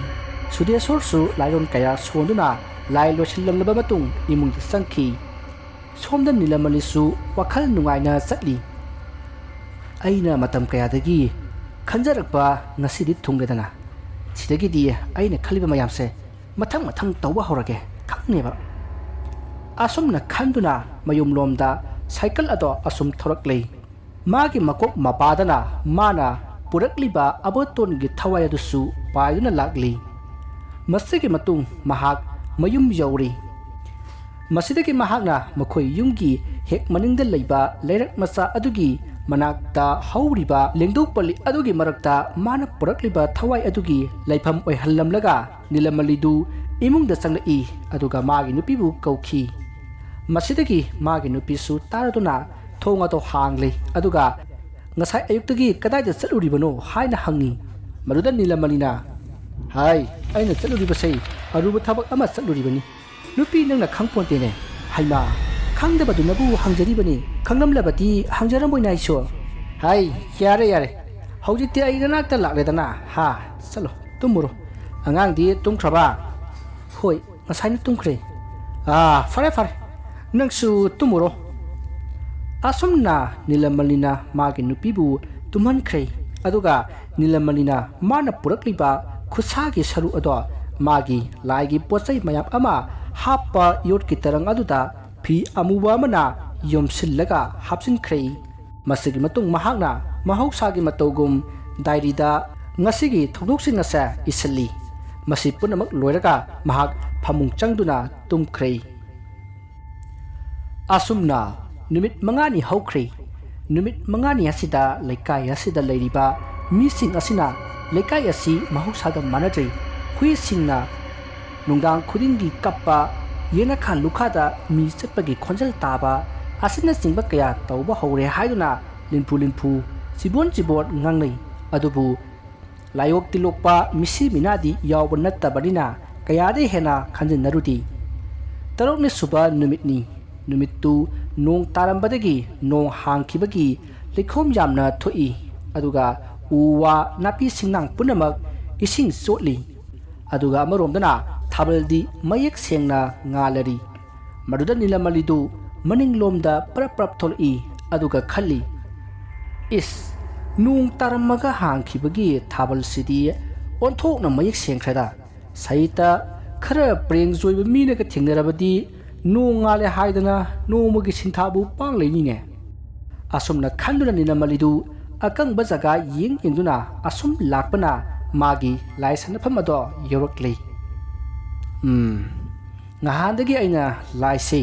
ꯁꯨꯗꯦꯁꯣꯔꯁꯨ ꯂꯥꯏꯔꯣꯟ ꯀꯌꯥ ꯁꯣꯟꯗꯨꯅ ꯂꯥꯏ ꯂꯣꯏꯁꯤꯜꯂꯝꯂꯕ ꯃꯇꯨꯡ ꯏꯃꯨꯡꯗ ꯆꯪꯈꯤ꯫ ꯁꯣꯝꯗ ꯅꯤꯂꯃꯂꯤꯁꯨ ꯋꯥꯈꯜ ꯅꯨꯡꯉꯥꯏꯅ ꯆꯠꯂꯤ꯫ "ꯑꯩꯅ ꯃꯇꯝ ꯀꯌꯥꯗꯒꯤ ꯈꯟꯖꯔꯛꯄ ꯉꯁꯤꯗꯤ ꯊꯨꯡꯂꯦꯗꯅ꯫ ꯁꯤꯗꯒꯤꯗꯤ ꯑꯩꯅ ꯈꯜꯂꯤꯕ ꯃꯌꯥꯝꯁꯦ ꯃꯊꯪ ꯃꯊꯪ ꯇꯧꯕ ꯍꯧꯔꯒꯦ ꯈꯪꯅꯦꯕ"꯫ ꯑꯁꯨꯝꯅ ꯈꯟꯗꯨꯅ ꯃꯌꯨꯝꯂꯣꯝꯗ ꯁꯥꯏꯀꯜ ꯑꯗꯣ ꯑꯁꯨꯝ ꯊꯧꯔꯛꯂꯤ꯫ ꯃꯥꯒꯤ ꯃꯀꯣꯛ ꯃꯄꯥꯗꯅ ꯃꯥꯅ ꯄꯨꯔꯛꯂꯤꯕ ꯑꯕꯣꯇꯣꯟꯒꯤ ꯊꯋꯥꯏ ꯑꯗꯨꯁꯨ ꯄꯥꯏꯗꯨꯅ ꯂꯥꯛꯂꯤ꯫ ꯃꯁꯤꯒꯤ ꯃꯇꯨꯡ ꯃꯍꯥꯛ ꯃꯌꯨꯝ ꯌꯧꯔꯤ꯫ ꯃꯁꯤꯗꯒꯤ ꯃꯍꯥꯛꯅ ꯃꯈꯣꯏ ꯌꯨꯝꯒꯤ ꯍꯦꯛ ꯃꯅꯤꯡꯗ ꯂꯩꯕ ꯂꯩꯔꯛ ꯃꯆꯥ ꯑꯗꯨꯒꯤ ꯃꯅꯥꯛꯇ ꯍꯧꯔꯤꯕ ꯂꯦꯡꯗꯧ ꯄꯜꯂꯤ ꯑꯗꯨꯒꯤ ꯃꯔꯛꯇ ꯃꯥꯅ ꯄꯨꯔꯛꯂꯤꯕ ꯊꯋꯥꯏ ꯑꯗꯨꯒꯤ ꯂꯩꯐꯝ ꯑꯣꯏꯍꯜꯂꯝꯂꯒ ꯅꯤꯂꯃꯂꯤꯗꯨ ꯏꯃꯨꯡꯗ ꯆꯪꯂꯛꯏ, ꯑꯗꯨꯒ ꯃꯥꯒꯤ ꯅꯨꯄꯤꯕꯨ ꯀꯧꯈꯤ꯫ ꯃꯁꯤꯗꯒꯤ ꯃꯥꯒꯤ ꯅꯨꯄꯤꯁꯨ ꯇꯥꯔꯗꯨꯅ ꯊꯣꯡ ꯑꯗꯨ ꯍꯥꯡꯂꯦ, ꯑꯗꯨꯒ "ꯉꯁꯥꯏ ꯑꯌꯨꯛꯇꯒꯤ ꯀꯗꯥꯏꯗ ꯆꯠꯂꯨꯔꯤꯕꯅꯣ?" ꯍꯥꯏꯅ ꯍꯪꯉꯤ꯫ ꯃꯗꯨꯗ ꯅꯤꯂꯃꯂꯤꯅ, "ꯍꯥꯏ, ꯑꯩꯅ ꯆꯠꯂꯨꯔꯤꯕꯁꯦ ꯑꯔꯨꯕ ꯊꯕꯛ ꯑꯃ ꯆꯠꯂꯨꯔꯤꯕꯅꯤ꯫ ꯅꯨꯄꯤ, ꯅꯪꯅ ꯈꯪꯄꯣꯟꯇꯦꯅꯦ꯫ ꯍꯩꯃꯥ, ꯈꯪꯗꯕꯗꯨꯅꯕꯨ ꯍꯪꯖꯔꯤꯕꯅꯤ, ꯈꯪꯂꯝꯂꯕꯗꯤ ꯍꯪꯖꯔꯝꯃꯣꯏꯅ ꯑꯩꯁꯨ꯫ ꯍꯥꯏ, ꯌꯥꯔꯦ, ꯌꯥꯔꯦ, ꯍꯧꯖꯤꯛꯇꯤ ꯑꯩ ꯅꯅꯥꯛꯇ ꯂꯥꯛꯂꯦꯗꯅ꯫ ꯍꯥ, ꯆꯠꯂꯣ, ꯇꯨꯝꯃꯨꯔꯣ꯫ ꯑꯉꯥꯡꯗꯤ ꯇꯨꯝꯈ꯭ꯔꯕ?" "ꯍꯣꯏ, ꯉꯁꯥꯏꯅ ꯇꯨꯝꯈ꯭ꯔꯦ"꯫ "ꯑꯥ, ꯐꯔꯦ, ꯐꯔꯦ, ꯅꯪꯁꯨ ꯇꯨꯝꯃꯨꯔꯣ"꯫ ꯑꯁꯨꯝꯅ ꯅꯤꯂꯃꯂꯤꯅ ꯃꯥꯒꯤ ꯅꯨꯄꯤꯕꯨ ꯇꯨꯝꯍꯟꯈ꯭ꯔꯦ꯫ ꯑꯗꯨꯒ ꯅꯤꯂꯃꯂꯤꯅ ꯃꯥꯅ ꯄꯨꯔꯛꯂꯤꯕ ꯈꯨꯠꯁꯥꯒꯤ ꯁꯔꯨꯛ ꯑꯗꯣ ꯃꯥꯒꯤ ꯂꯥꯏꯒꯤ ꯄꯣꯠꯆꯩ ꯃꯌꯥꯝ ꯑꯃ ꯍꯥꯞꯄ ꯌꯣꯠꯀꯤ ꯇꯔꯪ ꯑꯗꯨꯗ ꯐꯤ ꯑꯃꯨꯕ ꯑꯃꯅ ꯌꯣꯝꯁꯤꯜꯂꯒ ꯍꯥꯞꯆꯤꯟꯈ꯭ꯔꯦ꯫ ꯃꯁꯤꯒꯤ ꯃꯇꯨꯡ ꯃꯍꯥꯛꯅ ꯃꯍꯧꯁꯥꯒꯤ ꯃꯇꯧꯒꯨꯝ ꯗꯥꯏꯔꯤꯗ ꯉꯁꯤꯒꯤ ꯊꯧꯗꯣꯛꯁꯤꯡ ꯑꯁꯦ ꯏꯁꯤꯜꯂꯤ꯫ ꯃꯁꯤ ꯄꯨꯝꯅꯃꯛ ꯂꯣꯏꯔꯒ ꯃꯍꯥꯛ ꯐꯃꯨꯡ ꯆꯪꯗꯨꯅ ꯇꯨꯝꯈ꯭ꯔꯦ꯫ ꯑꯁꯨꯝꯅ ꯅꯨꯃꯤꯠ ꯃꯉꯥꯅꯤ ꯍꯧꯈ꯭ꯔꯦ꯫ ꯅꯨꯃꯤꯠ ꯃꯉꯥꯅꯤ ꯑꯁꯤꯗ ꯂꯩꯀꯥꯏ ꯑꯁꯤꯗ ꯂꯩꯔꯤꯕ ꯃꯤꯁꯤꯡ ꯑꯁꯤꯅ ꯂꯩꯀꯥꯏ ꯑꯁꯤ ꯃꯍꯧꯁꯥꯒ ꯃꯥꯟꯅꯗ꯭ꯔꯦ꯫ ꯍꯨꯏꯁꯤꯡꯅ ꯅꯨꯡꯗꯥꯡ ꯈꯨꯗꯤꯡꯒꯤ ꯀꯞꯄ, ꯌꯦꯅꯈꯥ ꯂꯨꯈꯥꯗ ꯃꯤ ꯆꯠꯄꯒꯤ ꯈꯣꯟꯖꯦꯜ ꯇꯥꯕ ꯑꯁꯤꯅꯆꯤꯡꯕ ꯀꯌꯥ ꯇꯧꯕ ꯍꯧꯔꯦ ꯍꯥꯏꯗꯨꯅ ꯂꯤꯟꯐꯨ ꯂꯤꯟꯐꯨ ꯆꯤꯕꯣꯟ ꯆꯤꯕꯣꯟ ꯉꯥꯡꯅꯩ꯫ ꯑꯗꯨꯕꯨ ꯂꯥꯏꯑꯣꯛ ꯇꯤꯜꯂꯣꯛꯄ ꯃꯤꯁꯤ ꯃꯤꯅꯥꯗꯤ ꯌꯥꯎꯕ ꯅꯠꯇꯕꯅꯤꯅ ꯀꯌꯥꯗꯤ ꯍꯦꯟꯅ ꯈꯟꯖꯤꯟꯅꯔꯨꯗꯦ꯫ ꯇꯔꯨꯛꯅꯤ ꯁꯨꯕ ꯅꯨꯃꯤꯠꯅꯤ꯫ ꯅꯨꯃꯤꯠꯇꯨ ꯅꯣꯡ ꯇꯥꯔꯝꯕꯗꯒꯤ ꯅꯣꯡ ꯍꯥꯡꯈꯤꯕꯒꯤ ꯂꯩꯈꯣꯝ ꯌꯥꯝꯅ ꯊꯣꯛꯏ꯫ ꯑꯗꯨꯒ ꯎ ꯋꯥ ꯅꯥꯄꯤ ꯁꯤꯡꯅꯥꯡ ꯄꯨꯝꯅꯃꯛ ꯏꯁꯤꯡ ꯆꯣꯠꯂꯤ꯫ ꯑꯗꯨꯒ ꯑꯃꯔꯣꯝꯗꯅ ꯊꯥꯕꯜꯗꯤ ꯃꯌꯦꯛ ꯁꯦꯡꯅ ꯉꯥꯜꯂꯔꯤ꯫ ꯃꯗꯨꯗ ꯅꯤꯂꯃꯂꯤꯗꯨ ꯃꯅꯤꯡꯂꯣꯝꯗ ꯄꯔꯞ ꯄꯔꯞ ꯊꯣꯛꯂꯛꯏ꯫ ꯑꯗꯨꯒ ꯈꯜꯂꯤ, "ꯏꯁ, ꯅꯣꯡ ꯇꯥꯔꯝꯃꯒ ꯍꯥꯡꯈꯤꯕꯒꯤ ꯊꯥꯕꯜꯁꯤꯗꯤ ꯑꯣꯟꯊꯣꯛꯅ ꯃꯌꯦꯛ ꯁꯦꯡꯈ꯭ꯔꯦꯗ꯫ ꯁꯍꯤꯇ ꯈꯔ ꯄ꯭ꯔꯦꯡ ꯆꯣꯏꯕ ꯃꯤꯅꯒ ꯊꯦꯡꯅꯔꯕꯗꯤ ꯅꯣꯡ ꯉꯥꯜꯂꯦ ꯍꯥꯏꯗꯅ ꯅꯣꯡꯃꯒꯤ ꯁꯤꯟꯊꯥꯕꯨ ꯄꯥꯡ ꯂꯩꯅꯤꯅꯦ"꯫ ꯑꯁꯨꯝꯅ ꯈꯟꯗꯨꯅ ꯅꯤꯂꯃꯂꯤꯗꯨ ꯑꯀꯪꯕ ꯖꯒꯥ ꯌꯦꯡ ꯌꯦꯡꯗꯨꯅ ꯑꯁꯨꯝ ꯂꯥꯛꯄꯅ ꯃꯥꯒꯤ ꯂꯥꯏ ꯁꯥꯟꯅꯐꯝ ꯑꯗꯣ ꯌꯧꯔꯛꯂꯤ꯫ "ꯎꯝ, ꯉꯍꯥꯟꯗꯒꯤ ꯑꯩꯅ ꯂꯥꯏꯁꯦ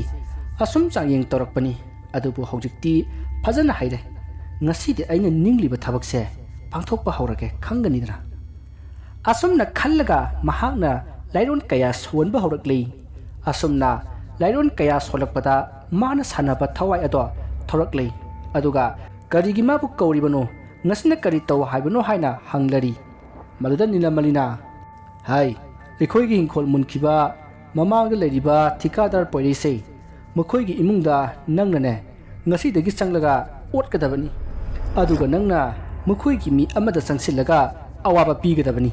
ꯑꯁꯨꯝ ꯆꯥꯡꯌꯦꯡ ꯇꯧꯔꯛꯄꯅꯤ꯫ ꯑꯗꯨꯕꯨ ꯍꯧꯖꯤꯛꯇꯤ ꯐꯖꯅ ꯍꯩꯔꯦ꯫ ꯉꯁꯤꯗꯤ ꯑꯩꯅ ꯅꯤꯡꯂꯤꯕ ꯊꯕꯛꯁꯦ ꯄꯥꯡꯊꯣꯛꯄ ꯍꯧꯔꯒꯦ, ꯈꯪꯒꯅꯤꯗꯅ"꯫ ꯑꯁꯨꯝꯅ ꯈꯜꯂꯒ ꯃꯍꯥꯛꯅ ꯂꯥꯏꯔꯣꯟ ꯀꯌꯥ ꯁꯣꯟꯕ ꯍꯧꯔꯛꯂꯤ꯫ ꯑꯁꯨꯝꯅ ꯂꯥꯏꯔꯣꯟ ꯀꯌꯥ ꯁꯣꯜꯂꯛꯄꯗ ꯃꯥꯅ ꯁꯥꯟꯅꯕ ꯊꯋꯥꯏ ꯑꯗꯣ ꯊꯣꯔꯛꯂꯤ꯫ ꯑꯗꯨꯒ "ꯀꯔꯤꯒꯤ ꯃꯥꯕꯨ ꯀꯧꯔꯤꯕꯅꯣ? ꯉꯁꯤꯅ ꯀꯔꯤ ꯇꯧ ꯍꯥꯏꯕꯅꯣ?" ꯍꯥꯏꯅ ꯍꯪꯂꯔꯤ꯫ ꯃꯗꯨꯗ ꯅꯤꯂꯃꯂꯤꯅ, "ꯍꯥꯏ, ꯑꯩꯈꯣꯏꯒꯤ ꯏꯪꯈꯣꯜ ꯃꯨꯟꯈꯤꯕ ꯃꯃꯥꯡꯗ ꯂꯩꯔꯤꯕ ꯊꯤꯀꯥꯗꯥꯔ ꯄꯣꯏꯔꯩꯁꯦ, ꯃꯈꯣꯏꯒꯤ ꯏꯃꯨꯡꯗ ꯅꯪꯅꯅꯦ ꯉꯁꯤꯗꯒꯤ ꯆꯪꯂꯒ ꯑꯣꯠꯀꯗꯕꯅꯤ꯫ ꯑꯗꯨꯒ ꯅꯪꯅ ꯃꯈꯣꯏꯒꯤ ꯃꯤ ꯑꯃꯗ ꯆꯪꯁꯤꯜꯂꯒ ꯑꯋꯥꯕ ꯄꯤꯒꯗꯕꯅꯤ"꯫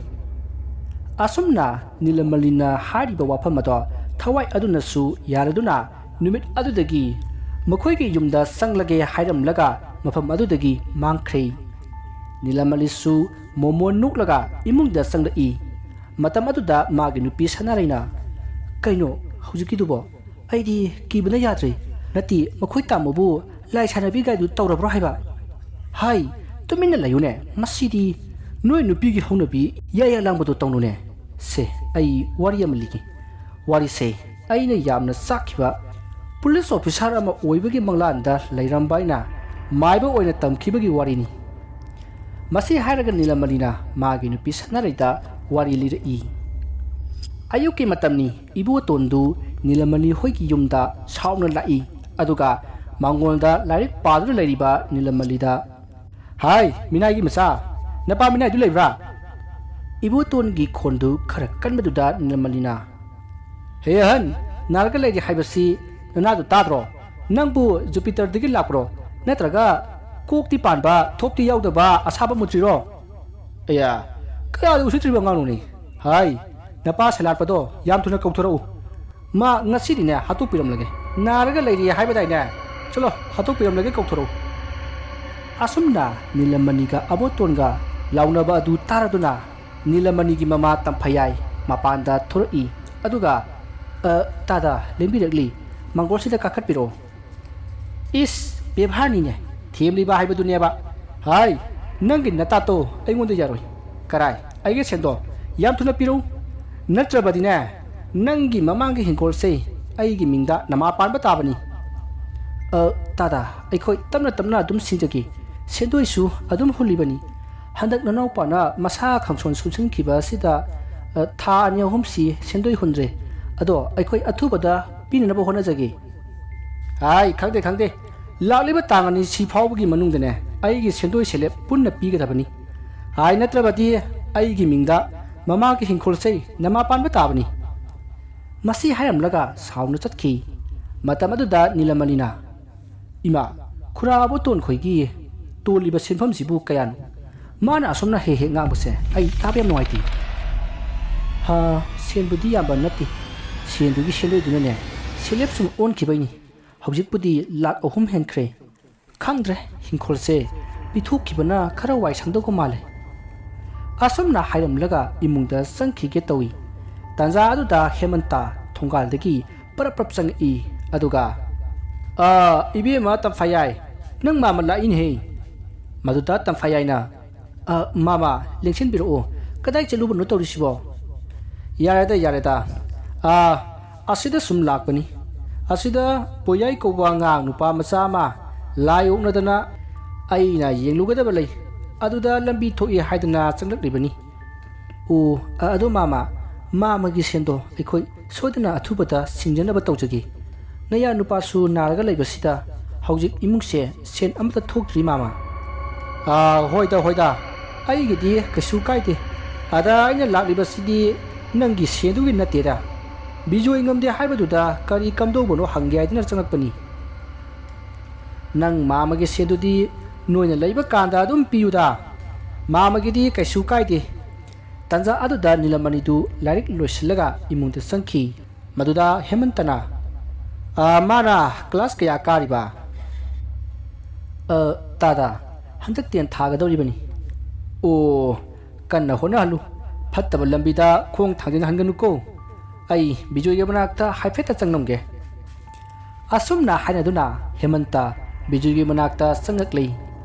ꯑꯁꯨꯝꯅ ꯅꯤꯂꯃꯂꯤꯅ ꯍꯥꯏꯔꯤꯕ ꯋꯥꯐꯝ ꯑꯗꯣ ꯊꯋꯥꯏ ꯑꯗꯨꯅꯁꯨ ꯌꯥꯔꯗꯨꯅ ꯅꯨꯃꯤꯠ ꯑꯗꯨꯗꯒꯤ ꯃꯈꯣꯏꯒꯤ ꯌꯨꯝꯗ ꯆꯪꯂꯒꯦ ꯍꯥꯏꯔꯝꯂꯒ ꯃꯐꯝ ꯑꯗꯨꯗꯒꯤ ꯃꯥꯡꯈ꯭ꯔꯦ꯫ ꯅꯤꯂꯃꯂꯤꯁꯨ ꯃꯣꯃꯣꯟ ꯅꯣꯛꯂꯒ ꯏꯃꯨꯡꯗ ꯆꯪꯂꯛꯏ꯫ ꯃꯇꯝ ꯑꯗꯨꯗ ꯃꯥꯒꯤ ꯅꯨꯄꯤ ꯁꯅꯥꯔꯩꯅ, "ꯀꯩꯅꯣ ꯍꯧꯖꯤꯛꯀꯤꯗꯨꯕꯣ? ꯑꯩꯗꯤ ꯀꯤꯕꯅ ꯌꯥꯗ꯭ꯔꯦ꯫ ꯅꯠꯇꯦ, ꯃꯈꯣꯏ ꯇꯥꯃꯣꯕꯨ ꯂꯥꯏ ꯁꯥꯟꯅꯕꯤ ꯒꯥꯏꯗꯨ ꯇꯧꯔꯕ꯭ꯔꯣ ꯍꯥꯏꯕ? ꯍꯥꯏ, ꯇꯨꯃꯤꯟꯅ ꯂꯩꯌꯨꯅꯦ꯫ ꯃꯁꯤꯗꯤ ꯅꯣꯏ ꯅꯨꯄꯤꯒꯤ ꯍꯧꯅꯕꯤ ꯌꯥꯌꯥ ꯂꯥꯡꯕꯗꯣ ꯇꯧꯅꯨꯅꯦ꯫ ꯁꯦ, ꯑꯩ ꯋꯥꯔꯤ ꯑꯃ ꯂꯤꯒꯦ꯫ ꯋꯥꯔꯤꯁꯦ ꯑꯩꯅ ꯌꯥꯝꯅ ꯆꯥꯛꯈꯤꯕ ꯄꯨꯂꯤꯁ ꯑꯣꯐꯤꯁꯥꯔ ꯑꯃ ꯑꯣꯏꯕꯒꯤ ꯃꯪꯂꯥꯟꯗ ꯂꯩꯔꯝꯕ ꯑꯩꯅ ꯃꯥꯏꯕ ꯑꯣꯏꯅ ꯇꯝꯈꯤꯕꯒꯤ ꯋꯥꯔꯤꯅꯤ"꯫ ꯃꯁꯤ ꯍꯥꯏꯔꯒ ꯅꯤꯂꯃꯅꯤꯅ ꯃꯥꯒꯤ ꯅꯨꯄꯤ ꯁꯅꯥꯔꯩꯗ ꯋꯥꯔꯤ ꯂꯤꯔꯛꯏ꯫ ꯑꯌꯨꯛꯀꯤ ꯃꯇꯝꯅꯤ꯫ ꯏꯕꯣꯇꯣꯟꯗꯨ ꯅꯤꯂꯃꯅꯤ ꯍꯣꯏꯒꯤ ꯌꯨꯝꯗ ꯁꯥꯎꯅ ꯂꯥꯛꯏ꯫ ꯑꯗꯨꯒ ꯃꯉꯣꯟꯗ ꯂꯥꯏꯔꯤꯛ ꯄꯥꯗꯨꯅ ꯂꯩꯔꯤꯕ ꯅꯤꯂꯃꯅꯤꯗ, ꯍꯥꯏ, ꯃꯤꯅꯥꯏꯒꯤ ꯃꯆꯥ, ꯅꯄꯥ ꯃꯤꯅꯥꯏꯗꯨ ꯂꯩꯕ꯭ꯔꯥ? ꯏꯕꯣꯇꯣꯟꯒꯤ ꯈꯣꯟꯗꯨ ꯈꯔ ꯀꯟꯕꯗꯨꯗ ꯅꯤꯂꯃꯅꯤꯅ, "ꯍꯦ ꯑꯍꯟ, ꯅꯥꯔꯒ ꯂꯩꯔꯤ ꯍꯥꯏꯕꯁꯤ ꯅꯅꯥꯗꯨ ꯇꯥꯗ꯭ꯔꯣ? ꯅꯪꯕꯨ ꯖꯨꯄꯤꯇꯔꯗꯒꯤ ꯂꯥꯛꯄ꯭ꯔꯣ? ꯅꯠꯇ꯭ꯔꯒ ꯀꯣꯛꯇꯤ ꯄꯥꯟꯕ, ꯊꯣꯛꯇꯤ ꯌꯥꯎꯗꯕ ꯑꯁꯥꯕ ꯃꯨꯇ꯭ꯔꯤꯔꯣ?" "ꯑꯌꯥ, ꯀꯌꯥꯗ ꯎꯁꯤꯠꯇ꯭ꯔꯤꯕ ꯑꯉꯥꯡꯅꯣꯅꯦ? ꯍꯥꯏ, ꯅꯄꯥ ꯁꯦꯂꯥꯠꯄꯗꯣ ꯌꯥꯝ ꯊꯨꯅ ꯀꯧꯊꯣꯔꯛꯎ꯫ ꯃꯥ ꯉꯁꯤꯗꯤꯅꯦ ꯍꯥꯠꯇꯣꯛꯄꯤꯔꯝꯂꯒꯦ꯫ ꯅꯥꯔꯒ ꯂꯩꯔꯤ ꯍꯥꯏꯕꯗꯥꯏꯅꯦ? ꯆꯠꯂꯣ, ꯍꯥꯠꯇꯣꯛꯄꯤꯔꯝꯂꯒꯦ, ꯀꯧꯊꯣꯔꯛꯎ꯫" ꯑꯁꯨꯝꯅ ꯅꯤꯂꯃꯅꯤꯒ ꯑꯕꯣꯇꯣꯟꯒ ꯂꯥꯎꯅꯕ ꯑꯗꯨ ꯇꯥꯔꯗꯨꯅ ꯅꯤꯂꯃꯅꯤꯒꯤ ꯃꯃꯥ ꯇꯝꯐꯌꯥꯏ ꯃꯄꯥꯟꯗ ꯊꯣꯔꯛꯏ꯫ ꯑꯗꯨꯒ, "ꯑ, ꯇꯥꯗ, ꯂꯦꯡꯕꯤꯔꯛꯂꯤ꯫ ꯃꯪꯒꯣꯜꯁꯤꯗ ꯀꯥꯈꯠꯄꯤꯔꯛꯑꯣ꯫" "ꯏꯁ, ꯕꯦꯕꯥꯔꯅꯤꯅꯦ, ꯊꯦꯝꯂꯤꯕ ꯍꯥꯏꯕꯗꯨꯅꯦꯕ꯫ ꯍꯥꯏ, ꯅꯪꯒꯤ ꯅꯇꯥꯠꯇꯣ ꯑꯩꯉꯣꯟꯗ ꯌꯥꯔꯣꯏ꯫ ꯀꯔꯥꯏ, ꯑꯩꯒꯤ ꯁꯦꯟꯗꯣ ꯌꯥꯝ ꯊꯨꯅ ꯄꯤꯔꯛꯎ꯫ ꯅꯠꯇ꯭ꯔꯕꯗꯤꯅꯦ, ꯅꯪꯒꯤ ꯃꯃꯥꯡꯒꯤ ꯍꯤꯡꯈꯣꯜꯁꯦ ꯑꯩꯒꯤ ꯃꯤꯡꯗ ꯅꯃꯥ ꯄꯥꯟꯕ ꯇꯥꯕꯅꯤ꯫" "ꯑ, ꯇꯥꯗ, ꯑꯩꯈꯣꯏ ꯇꯞꯅ ꯇꯞꯅ ꯑꯗꯨꯝ ꯁꯤꯡꯖꯒꯦ꯫ ꯁꯦꯟꯗꯣꯏꯁꯨ ꯑꯗꯨꯝ ꯍꯨꯜꯂꯤꯕꯅꯤ꯫ ꯍꯟꯗꯛ ꯅꯅꯥꯎꯄꯥꯅ ꯃꯁꯥ ꯈꯪꯁꯣꯟ ꯁꯣꯟꯁꯤꯟꯈꯤꯕ ꯑꯁꯤꯗ, ꯑ, ꯊꯥ ꯑꯅꯤ ꯑꯍꯨꯝꯁꯤ ꯁꯦꯟꯗꯣꯏ ꯍꯨꯟꯗ꯭ꯔꯦ꯫ ꯑꯗꯣ ꯑꯩꯈꯣꯏ ꯑꯊꯨꯕꯗ ꯄꯤꯅꯅꯕ ꯍꯣꯠꯅꯖꯒꯦ꯫" "ꯍꯥꯏ, ꯈꯪꯗꯦ, ꯈꯪꯗꯦ꯫ ꯂꯥꯛꯂꯤꯕ ꯇꯥꯡ ꯑꯅꯤ ꯁꯤ ꯐꯥꯎꯕꯒꯤ ꯃꯅꯨꯡꯗꯅꯦ ꯑꯩꯒꯤ ꯁꯦꯟꯗꯣꯏ ꯁꯦꯂꯦꯞ ꯄꯨꯟꯅ ꯄꯤꯒꯗꯕꯅꯤ꯫ ꯍꯥꯏ, ꯅꯠꯇ꯭ꯔꯕꯗꯤ ꯑꯩꯒꯤ ꯃꯤꯡꯗ ꯃꯃꯥꯒꯤ ꯍꯤꯡꯈꯣꯜꯁꯦ ꯅꯃꯥ ꯄꯥꯟꯕ ꯇꯥꯕꯅꯤ꯫" ꯃꯁꯤ ꯍꯥꯏꯔꯝꯂꯒ ꯁꯥꯎꯅ ꯆꯠꯈꯤ꯫ ꯃꯇꯝ ꯑꯗꯨꯗ ꯅꯤꯂꯃꯅꯤꯅ, "ꯏꯃꯥ, ꯈꯨꯔꯥ ꯑꯕꯣꯇꯣꯟ ꯈꯣꯏꯒꯤ ꯇꯣꯜꯂꯤꯕ ꯁꯦꯟꯐꯝꯁꯤꯕꯨ ꯀꯌꯥꯅꯣ? ꯃꯥꯅ ꯑꯁꯨꯝꯅ ꯍꯦꯛ ꯍꯦꯛ ꯉꯥꯡꯕꯁꯦ ꯑꯩ ꯇꯥꯕ ꯌꯥꯝ ꯅꯨꯡꯉꯥꯏꯇꯦ꯫" "ꯍꯥ, ꯁꯦꯟꯕꯨꯗꯤ ꯌꯥꯝꯕ ꯅꯠꯇꯦ꯫ ꯁꯦꯟꯗꯨꯒꯤ ꯁꯦꯟꯗꯣꯏꯗꯨꯅꯅꯦ ꯁꯦꯂꯦꯞ ꯁꯨꯝ ꯑꯣꯟꯈꯤꯕꯩꯅꯤ꯫ ꯍꯧꯖꯤꯛꯄꯨꯗꯤ ꯂꯥꯛ ꯑꯍꯨꯝ ꯍꯦꯟꯈ꯭ꯔꯦ꯫ ꯈꯪꯗ꯭ꯔꯦ, ꯍꯤꯡꯈꯣꯜꯁꯦ ꯄꯤꯊꯣꯛꯈꯤꯕꯅ ꯈꯔ ꯋꯥꯏ ꯁꯪꯗꯧꯕ ꯃꯥꯜꯂꯦ꯫" ꯑꯁꯨꯝꯅ ꯍꯥꯏꯔꯝꯂꯒ ꯏꯃꯨꯡꯗ ꯆꯪꯈꯤꯒꯦ ꯇꯧꯏ꯫ ꯇꯥꯟꯖꯥ ꯑꯗꯨꯗ ꯍꯦꯃꯟꯇ ꯊꯣꯡꯒꯥꯜꯗꯒꯤ ꯄꯔꯞ ꯄꯔꯞ ꯆꯪꯉꯛꯏ꯫ ꯑꯗꯨꯒ, "ꯑ, ꯏꯕꯦꯝꯃ ꯇꯝꯐꯥꯌꯥꯏ, ꯅꯪ ꯃꯥꯃ ꯂꯥꯛꯏꯅꯦꯍꯦ꯫" ꯃꯗꯨꯗ ꯇꯝꯐꯥꯌꯥꯏꯅ, "ꯑ, ꯃꯥꯃ, ꯂꯦꯡꯁꯤꯟꯕꯤꯔꯛꯑꯣ꯫ ꯀꯗꯥꯏ ꯆꯠꯂꯨꯕꯅꯣ ꯇꯧꯔꯤꯁꯤꯕꯣ?" "ꯌꯥꯔꯦꯗ, ꯌꯥꯔꯦꯗ꯫ ꯑ, ꯑꯁꯤꯗ ꯁꯨꯝ ꯂꯥꯛꯄꯅꯤ꯫ ꯑꯁꯤꯗ ꯄꯣꯌꯥꯏ ꯀꯧꯕ ꯑꯉꯥꯡ ꯅꯨꯄꯥ ꯃꯆꯥ ꯑꯃ ꯂꯥꯏ ꯑꯣꯛꯅꯗꯅ ꯑꯩꯅ ꯌꯦꯡꯂꯨꯒꯗꯕ ꯂꯩ꯫ ꯑꯗꯨꯗ ꯂꯝꯕꯤ ꯊꯣꯛꯏ ꯍꯥꯏꯗꯅ ꯆꯪꯂꯛꯂꯤꯕꯅꯤ꯫" "ꯑꯣ, ꯑ-, ꯑꯗꯣ ꯃꯥꯃ, ꯃꯥꯃꯒꯤ ꯁꯦꯟꯗꯣ ꯑꯩꯈꯣꯏ ꯁꯣꯏꯗꯅ ꯑꯊꯨꯕꯗ ꯁꯤꯡꯖꯅꯕ ꯇꯧꯖꯒꯦ꯫ ꯅꯌꯥ ꯅꯨꯄꯥꯁꯨ ꯅꯥꯔꯒ ꯂꯩꯕꯁꯤꯗ ꯍꯧꯖꯤꯛ ꯏꯃꯨꯡꯁꯦ ꯁꯦꯟ ꯑꯃꯠꯇ ꯊꯣꯛꯇ꯭ꯔꯤ, ꯃꯥꯃ꯫" ꯑꯥ, ꯍꯣꯏꯗ, ꯍꯣꯏꯗ꯫ ꯑꯩꯒꯤꯗꯤ ꯀꯩꯁꯨ ꯀꯥꯏꯗꯦ꯫ ꯑꯗ ꯑꯩꯅ ꯂꯥꯛꯂꯤꯕꯁꯤꯗꯤ ꯅꯪꯒꯤ ꯁꯦꯟꯗꯨꯒꯤ ꯅꯠꯇꯦꯗ꯫ ꯕꯤꯖꯣꯏ ꯉꯝꯗꯦ ꯍꯥꯏꯕꯗꯨꯗ ꯀꯔꯤ ꯀꯝꯗꯧꯕꯅꯣ ꯍꯪꯒꯦ ꯍꯥꯏꯗꯨꯅ ꯆꯪꯂꯛꯄꯅꯤ꯫ ꯅꯪ ꯃꯥꯃꯒꯤ ꯁꯦꯟꯗꯨꯗꯤ ꯅꯣꯏꯅ ꯂꯩꯕ ꯀꯥꯟꯗ ꯑꯗꯨꯝ ꯄꯤꯌꯨꯗ꯫ ꯃꯥꯃꯒꯤꯗꯤ ꯀꯩꯁꯨ ꯀꯥꯏꯗꯦ꯫ ꯇꯥꯟꯖꯥ ꯑꯗꯨꯗ ꯅꯤꯂꯃꯅꯤꯗꯨ ꯂꯥꯏꯔꯤꯛ ꯂꯣꯏꯁꯤꯜꯂꯒ ꯏꯃꯨꯡꯗ ꯆꯪꯈꯤ꯫ ꯃꯗꯨꯗ ꯍꯦꯃꯟꯇꯅ, "ꯑ, ꯃꯥꯅ ꯀ꯭ꯂꯥꯁ ꯀꯌꯥ ꯀꯥꯔꯤꯕ?" "ꯑ, ꯇꯥꯗ, ꯍꯟꯗꯛ ꯇꯦꯟ ꯊꯥꯒꯗꯧꯔꯤꯕꯅꯤ꯫" "ꯑꯣ, ꯀꯟꯅ ꯍꯣꯠꯅꯍꯜꯂꯨ꯫ ꯐꯠꯇꯕ ꯂꯝꯕꯤꯗ ꯈꯣꯡ ꯊꯥꯡꯖꯤꯟꯍꯟꯒꯅꯨꯀꯣ꯫ ꯑꯩ ꯕꯤꯖꯣꯏꯒꯤ ꯃꯅꯥꯛꯇ ꯍꯥꯏꯐꯦꯠꯇ ꯆꯪꯂꯝꯒꯦ꯫" ꯑꯁꯨꯝꯅ ꯍꯥꯏꯅꯗꯨꯅ ꯍꯦꯃꯟꯇ ꯕꯤꯖꯣꯏꯒꯤ ꯃꯅꯥꯛꯇ ꯆꯪꯂꯛꯂꯤ꯫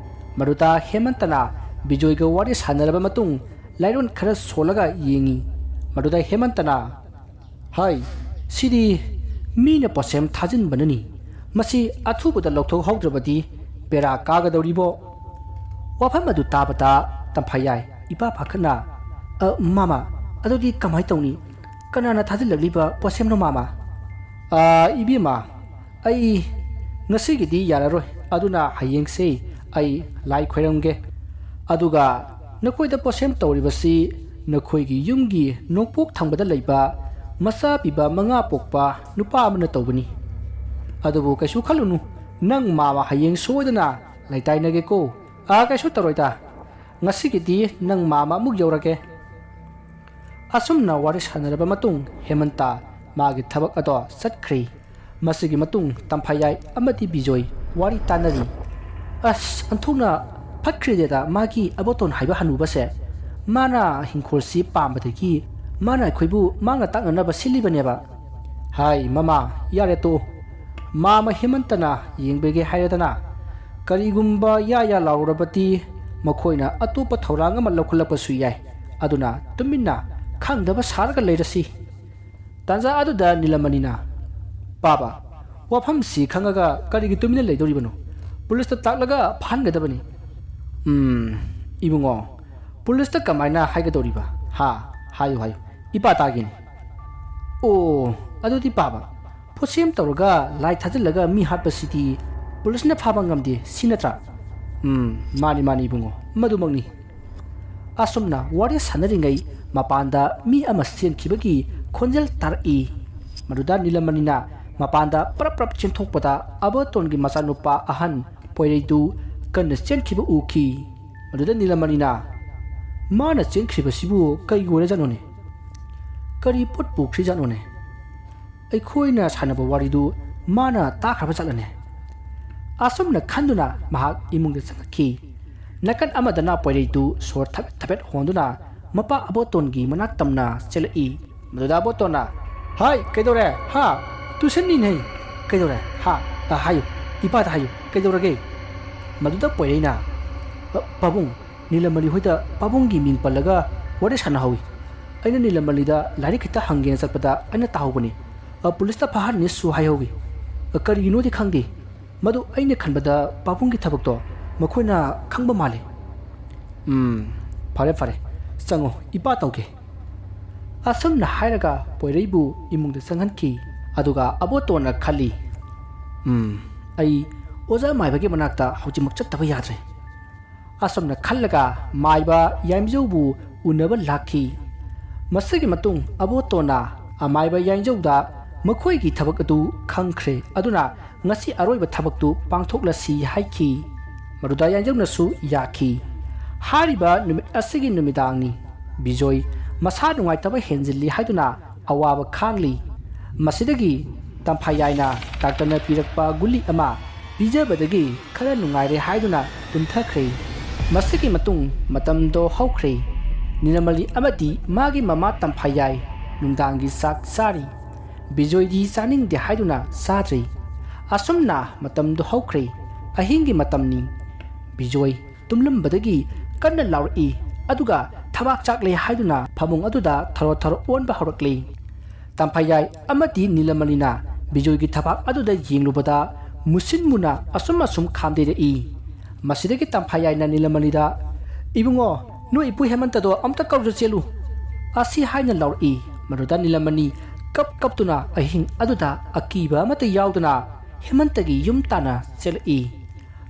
ꯃꯗꯨꯗ ꯍꯦꯃꯟꯇꯅ ꯕꯤꯖꯣꯏꯒ ꯋꯥꯔꯤ ꯁꯥꯟꯅꯔꯕ ꯃꯇꯨꯡ ꯂꯥꯏꯔꯣꯟ ꯈꯔ ꯁꯣꯜꯂꯒ ꯌꯦꯡꯉꯤ꯫ ꯃꯗꯨꯗ ꯍꯦꯃꯟꯇꯅ, "ꯍꯥꯏ, ꯁꯤꯗꯤ ꯃꯤꯅ ꯄꯣꯠꯁꯦꯝ ꯊꯥꯖꯤꯟꯕꯅꯅꯤ꯫ ꯃꯁꯤ ꯑꯊꯨꯕꯗ ꯂꯧꯊꯣꯛꯍꯧꯗ꯭ꯔꯕꯗꯤ ꯕꯦꯔꯥ ꯀꯥꯒꯗꯧꯔꯤꯕꯣ?" ꯋꯥꯐꯝ ꯑꯗꯨ ꯇꯥꯕꯗ ꯇꯝꯐꯥꯌꯥꯏ ꯏꯄꯥ ꯄꯥꯈꯠꯅ, "ꯑ, ꯃꯥꯃ, ꯑꯗꯨꯗꯤ ꯀꯃꯥꯏ ꯇꯧꯅꯤ? ꯀꯅꯥꯅ ꯊꯥꯖꯤꯜꯂꯛꯂꯤꯕ ꯄꯣꯠꯁꯦꯝꯅꯣ, ꯃꯥꯃ?" "ꯑ, ꯏꯕꯦꯝꯃ, ꯑꯩ ꯉꯁꯤꯒꯤꯗꯤ ꯌꯥꯔꯔꯣꯏ, ꯑꯗꯨꯅ ꯍꯌꯦꯡꯁꯦ ꯑꯩ ꯂꯥꯏ ꯈꯣꯏꯔꯝꯒꯦ꯫ ꯑꯗꯨꯒ ꯅꯈꯣꯏꯗ ꯄꯣꯠꯁꯦꯝ ꯇꯧꯔꯤꯕꯁꯤ ꯅꯈꯣꯏꯒꯤ ꯌꯨꯝꯒꯤ ꯅꯣꯡꯄꯣꯛ ꯊꯪꯕꯗ ꯂꯩꯕ ꯃꯆꯥ ꯄꯤꯕ ꯃꯉꯥ ꯄꯣꯛꯄ ꯅꯨꯄꯥ ꯑꯃꯅ ꯇꯧꯕꯅꯤ꯫ ꯑꯗꯨꯕꯨ ꯀꯩꯁꯨ ꯈꯜꯂꯨꯅꯨ, ꯅꯪ ꯃꯥꯃ ꯍꯌꯦꯡ ꯁꯣꯏꯗꯅ ꯂꯩꯇꯥꯏꯅꯒꯦꯀꯣ꯫" "ꯑ, ꯀꯩꯁꯨ ꯇꯧꯔꯣꯏꯗ꯫ ꯉꯁꯤꯒꯤꯗꯤ ꯅꯪ ꯃꯥꯃ ꯑꯃꯨꯛ ꯌꯧꯔꯒꯦ꯫" ꯑꯁꯨꯝꯅ ꯋꯥꯔꯤ ꯁꯥꯟꯅꯔꯕ ꯃꯇꯨꯡ ꯍꯦꯃꯟꯇ ꯃꯥꯒꯤ ꯊꯕꯛ ꯑꯗꯣ ꯆꯠꯈ꯭ꯔꯦ꯫ ꯃꯁꯤꯒꯤ ꯃꯇꯨꯡ ꯇꯝꯐꯥꯌꯥꯏ ꯑꯃꯗꯤ ꯕꯤꯖꯣꯏ ꯋꯥꯔꯤ ꯇꯥꯟꯅꯔꯤ꯫ "ꯑꯁ, ꯑꯟꯊꯣꯛꯅ ꯐꯠꯈ꯭ꯔꯦꯗꯦꯗ ꯃꯥꯒꯤ ꯑꯕꯣꯇꯣꯟ ꯍꯥꯏꯕ ꯍꯅꯨꯕꯁꯦ꯫ ꯃꯥꯅ ꯍꯤꯡꯈꯣꯜꯁꯤ ꯄꯥꯝꯕꯗꯒꯤ ꯃꯥꯅ ꯑꯩꯈꯣꯏꯕꯨ ꯃꯥꯡꯅ ꯇꯥꯛꯅꯅꯕ ꯁꯤꯜꯂꯤꯕꯅꯦꯕ꯫" "ꯍꯥꯏ ꯃꯃꯥ, ꯌꯥꯔꯦ ꯇꯣꯛꯑꯣ꯫ ꯃꯥꯃ ꯍꯦꯃꯟꯇꯅ ꯌꯦꯡꯕꯤꯒꯦ ꯍꯥꯏꯔꯦꯗꯅ꯫ ꯀꯔꯤꯒꯨꯝꯕ ꯌꯥ ꯌꯥ ꯂꯥꯎꯔꯕꯗꯤ ꯃꯈꯣꯏꯅ ꯑꯇꯣꯞꯄ ꯊꯧꯔꯥꯡ ꯑꯃ ꯂꯧꯈꯠꯂꯛꯄꯁꯨ ꯌꯥꯏ꯫ ꯑꯗꯨꯅ ꯇꯨꯃꯤꯟꯅ ꯈꯪꯗꯕ ꯁꯥꯔꯒ ꯂꯩꯔꯁꯤ꯫" ꯇꯥꯟꯖꯥ ꯑꯗꯨꯗ ꯅꯤꯂꯃꯅꯤꯅ, "ꯄꯥꯕ, ꯋꯥꯐꯝꯁꯤ ꯈꯪꯉꯒ ꯀꯔꯤꯒꯤ ꯇꯨꯃꯤꯟꯅ ꯂꯩꯗꯧꯔꯤꯕꯅꯣ? ꯄꯨꯂꯤꯁꯇ ꯇꯥꯛꯂꯒ ꯐꯥꯍꯟꯒꯗꯕꯅꯤ꯫" "ꯎꯝ, ꯏꯕꯨꯡꯉꯣ, ꯄꯨꯂꯤꯁꯇ ꯀꯃꯥꯏꯅ ꯍꯥꯏꯒꯗꯧꯔꯤꯕ? ꯍꯥ? ꯍꯥꯏꯌꯨ, ꯍꯥꯏꯌꯨ꯫ ꯏꯄꯥ ꯇꯥꯒꯦꯅꯦ꯫" "ꯑꯣ, ꯑꯗꯨꯗꯤ ꯄꯥꯕ, ꯄꯣꯠꯁꯦꯝ ꯇꯧꯔꯒ ꯂꯥꯏ ꯊꯥꯖꯤꯜꯂꯒ ꯃꯤ ꯍꯥꯠꯄꯁꯤꯗꯤ ꯄꯨꯂꯤꯁꯅ ꯐꯥꯕ ꯉꯝꯗꯦ, ꯁꯤ ꯅꯠꯇ꯭ꯔꯥ?" "ꯎꯝ, ꯃꯥꯅꯤ, ꯃꯥꯅꯤ ꯏꯕꯨꯡꯉꯣ, ꯃꯗꯨꯃꯛꯅꯤ"꯫ ꯑꯁꯨꯝꯅ ꯋꯥꯔꯤ ꯁꯥꯟꯅꯔꯤꯉꯩ ꯃꯄꯥꯟꯗ ꯃꯤ ꯑꯃ ꯆꯦꯟꯈꯤꯕꯒꯤ ꯈꯣꯟꯖꯦꯜ ꯇꯥꯔꯛꯏ꯫ ꯃꯗꯨꯗ ꯅꯤꯂꯃꯅꯤꯅ ꯃꯄꯥꯟꯗ ꯄ꯭ꯔꯞ ꯄ꯭ꯔꯞ ꯆꯦꯟꯊꯣꯛꯄꯗ ꯑꯕꯣꯇꯣꯟꯒꯤ ꯃꯆꯥꯅꯨꯄꯥ ꯑꯍꯟ ꯄꯣꯏꯔꯩꯗꯨ ꯀꯟꯅ ꯆꯦꯟꯈꯤꯕ ꯎꯈꯤ꯫ ꯃꯗꯨꯗ ꯅꯤꯂꯃꯅꯤꯅ, "ꯃꯥꯅ ꯆꯦꯟꯈ꯭ꯔꯤꯕꯁꯤꯕꯨ ꯀꯩꯒꯤ ꯑꯣꯏꯔꯖꯥꯠꯅꯣꯅꯦ? ꯀꯔꯤ ꯄꯣꯠ ꯄꯨꯈ꯭ꯔꯤꯖꯥꯠꯅꯣꯅꯦ? ꯑꯩꯈꯣꯏꯅ ꯁꯥꯟꯅꯕ ꯋꯥꯔꯤꯗꯨ ꯃꯥꯅ ꯇꯥꯈ꯭ꯔꯕ ꯖꯥꯠꯂꯅꯦ?" ꯑꯁꯨꯝꯅ ꯈꯟꯗꯨꯅ ꯃꯍꯥꯛ ꯏꯃꯨꯡꯗ ꯆꯪꯉꯛꯈꯤ꯫ ꯅꯥꯀꯟ ꯑꯃꯗꯅ ꯄꯣꯏꯔꯩꯗꯨ ꯁꯣꯔ ꯊꯕꯦꯠ ꯊꯕꯦꯠ ꯍꯣꯟꯗꯨꯅ ꯃꯄꯥ ꯑꯕꯣꯇꯣꯟꯒꯤ ꯃꯅꯥꯛ ꯇꯝꯅ ꯆꯦꯜꯂꯛꯏ꯫ ꯃꯗꯨꯗ ꯑꯕꯣꯇꯣꯟꯅ, "ꯍꯥꯏ, ꯀꯩꯗꯧꯔꯦ? ꯍꯥ? ꯇꯨꯁꯟꯅꯤꯅꯦ꯫ ꯀꯩꯗꯧꯔꯦ? ꯍꯥ? ꯑ, ꯍꯥꯏꯌꯨ, ꯏꯄꯥꯗ ꯍꯥꯏꯌꯨ, ꯀꯩꯗꯧꯔꯒꯦ?" ꯃꯗꯨꯗ ꯄꯣꯏꯔꯩꯅ, "ꯑ, ꯄꯥꯕꯨꯡ, ꯅꯤꯂꯃꯅꯤ ꯍꯣꯏꯗ ꯄꯥꯕꯨꯡꯒꯤ ꯃꯤꯡ ꯄꯜꯂꯒ ꯋꯥꯔꯤ ꯁꯥꯟꯅꯍꯧꯏ꯫ ꯑꯩꯅ ꯅꯤꯂꯃꯅꯤꯗ ꯂꯥꯏꯔꯤꯛ ꯈꯤꯇ ꯍꯪꯒꯦꯅ ꯆꯠꯄꯗ ꯑꯩꯅ ꯇꯥꯍꯧꯕꯅꯤ꯫ ꯑ, ꯄꯨꯂꯤꯁꯇ ꯐꯥꯍꯟꯅꯤꯁꯨ ꯍꯥꯏꯍꯧꯏ꯫ ꯑ, ꯀꯔꯤꯒꯤꯅꯣꯗꯤ ꯈꯪꯗꯦ꯫ ꯃꯗꯨ ꯑꯩꯅ ꯈꯟꯕꯗ ꯄꯥꯕꯨꯡꯒꯤ ꯊꯕꯛꯇꯣ ꯃꯈꯣꯏꯅ ꯈꯪꯕ ꯃꯥꯜꯂꯤ"꯫ "ꯎꯝ, ꯐꯔꯦ, ꯐꯔꯦ꯫ ꯆꯪꯉꯣ, ꯏꯄꯥ ꯇꯧꯒꯦ"꯫ ꯑꯁꯨꯝꯅ ꯍꯥꯏꯔꯒ ꯄꯣꯏꯔꯩꯕꯨ ꯏꯃꯨꯡꯗ ꯆꯪꯍꯟꯈꯤ꯫ ꯑꯗꯨꯒ ꯑꯕꯣꯇꯣꯟꯅ ꯈꯜꯂꯤ, "ꯎꯝ, ꯑꯩ ꯑꯣꯖꯥ ꯃꯥꯏꯕꯒꯤ ꯃꯅꯥꯛꯇ ꯍꯧꯖꯤꯛꯃꯛ ꯆꯠꯇꯕ ꯌꯥꯗ꯭ꯔꯦ"꯫ ꯑꯁꯨꯝꯅ ꯈꯜꯂꯒ ꯃꯥꯏꯕ ꯌꯥꯏꯃꯖꯧꯕꯨ ꯎꯅꯕ ꯂꯥꯛꯈꯤ꯫ ꯃꯁꯤꯒꯤ ꯃꯇꯨꯡ ꯑꯕꯣꯇꯣꯟꯅ ꯑꯃꯥꯏꯕ ꯌꯥꯏꯃꯖꯧꯗ ꯃꯈꯣꯏꯒꯤ ꯊꯕꯛ ꯑꯗꯨ ꯈꯪꯈ꯭ꯔꯦ, ꯑꯗꯨꯅ ꯉꯁꯤ ꯑꯔꯣꯏꯕ ꯊꯕꯛꯇꯨ ꯄꯥꯡꯊꯣꯛꯂꯁꯤ ꯍꯥꯏꯈꯤ꯫ ꯃꯗꯨꯗ ꯌꯥꯏꯃꯖꯧꯅꯁꯨ ꯌꯥꯈꯤ꯫ ꯍꯥꯏꯔꯤꯕ ꯅꯨꯃꯤꯠ ꯑꯁꯤꯒꯤ ꯅꯨꯃꯤꯗꯥꯡꯅꯤ꯫ ꯕꯤꯖꯣꯏ ꯃꯁꯥ ꯅꯨꯡꯉꯥꯏꯇꯕ ꯍꯦꯟꯖꯤꯜꯂꯤ ꯍꯥꯏꯗꯨꯅ ꯑꯋꯥꯕ ꯈꯥꯡꯂꯤ꯫ ꯃꯁꯤꯗꯒꯤ ꯇꯝꯐꯥꯌꯥꯏꯅ ꯗꯥꯛꯇꯔꯅ ꯄꯤꯔꯛꯄ ꯒꯨꯂꯤ ꯑꯃ ꯄꯤꯖꯕꯗꯒꯤ ꯈꯔ ꯅꯨꯡꯉꯥꯏꯔꯦ ꯍꯥꯏꯗꯨꯅ ꯇꯨꯝꯊꯈ꯭ꯔꯦ꯫ ꯃꯁꯤꯒꯤ ꯃꯇꯨꯡ ꯃꯇꯝꯗꯣ ꯍꯧꯈ꯭ꯔꯦ꯫ ꯅꯤꯂꯃꯂꯤ ꯑꯃꯗꯤ ꯃꯥꯒꯤ ꯃꯃꯥ ꯇꯝꯐꯥꯌꯥꯏ ꯅꯨꯡꯗꯥꯡꯒꯤ ꯆꯥꯛ ꯆꯥꯔꯤ꯫ ꯕꯤꯖꯣꯏꯗꯤ ꯆꯥꯅꯤꯡꯗꯦ ꯍꯥꯏꯗꯨꯅ ꯆꯥꯗ꯭ꯔꯤ꯫ ꯑꯁꯨꯝꯅ ꯃꯇꯝꯗꯨ ꯍꯧꯈ꯭ꯔꯦ꯫ ꯑꯍꯤꯡꯒꯤ ꯃꯇꯝꯅꯤ꯫ ꯕꯤꯖꯣꯏ ꯇꯨꯝꯂꯝꯕꯗꯒꯤ ꯀꯟꯅ ꯂꯥꯎꯔꯛꯏ, ꯑꯗꯨꯒ ꯊꯕꯥꯛ ꯆꯥꯛꯂꯦ ꯍꯥꯏꯗꯨꯅ ꯐꯃꯨꯡ ꯑꯗꯨꯗ ꯊꯔꯣ ꯊꯔꯣ ꯑꯣꯟꯕ ꯍꯧꯔꯛꯂꯤ꯫ ꯇꯝꯐꯥꯌꯥꯏ ꯑꯃꯗꯤ ꯅꯤꯂꯃꯅꯤꯅ ꯕꯤꯖꯣꯏꯒꯤ ꯊꯕꯥꯛ ꯑꯗꯨꯗ ꯌꯦꯡꯂꯨꯕꯗ ꯃꯨꯁꯤꯟ ꯃꯨꯅ ꯑꯁꯨꯝ ꯑꯁꯨꯝ ꯈꯥꯝꯗꯩꯔꯛꯏ꯫ ꯃꯁꯤꯗꯒꯤ ꯇꯝꯐꯥꯌꯥꯏꯅ ꯅꯤꯂꯃꯅꯤꯗ, "ꯏꯕꯨꯡꯉꯣ, ꯅꯣꯏ ꯏꯄꯨ ꯍꯦꯃꯟꯇꯗꯣ ꯑꯝꯇ ꯀꯧꯔꯨꯆꯣ ꯆꯦꯜꯂꯨ꯫ ꯑꯁꯤ" ꯍꯥꯏꯅ ꯂꯥꯎꯔꯛꯏ꯫ ꯃꯗꯨꯗ ꯅꯤꯂꯃꯅꯤ ꯀꯞ ꯀꯞꯇꯨꯅ ꯑꯍꯤꯡ ꯑꯗꯨꯗ ꯑꯀꯤꯕ ꯑꯃꯠꯇ ꯌꯥꯎꯗꯅ ꯍꯦꯃꯟꯇꯒꯤ ꯌꯨꯝ ꯇꯥꯟꯅ ꯆꯦꯜꯂꯛꯏ꯫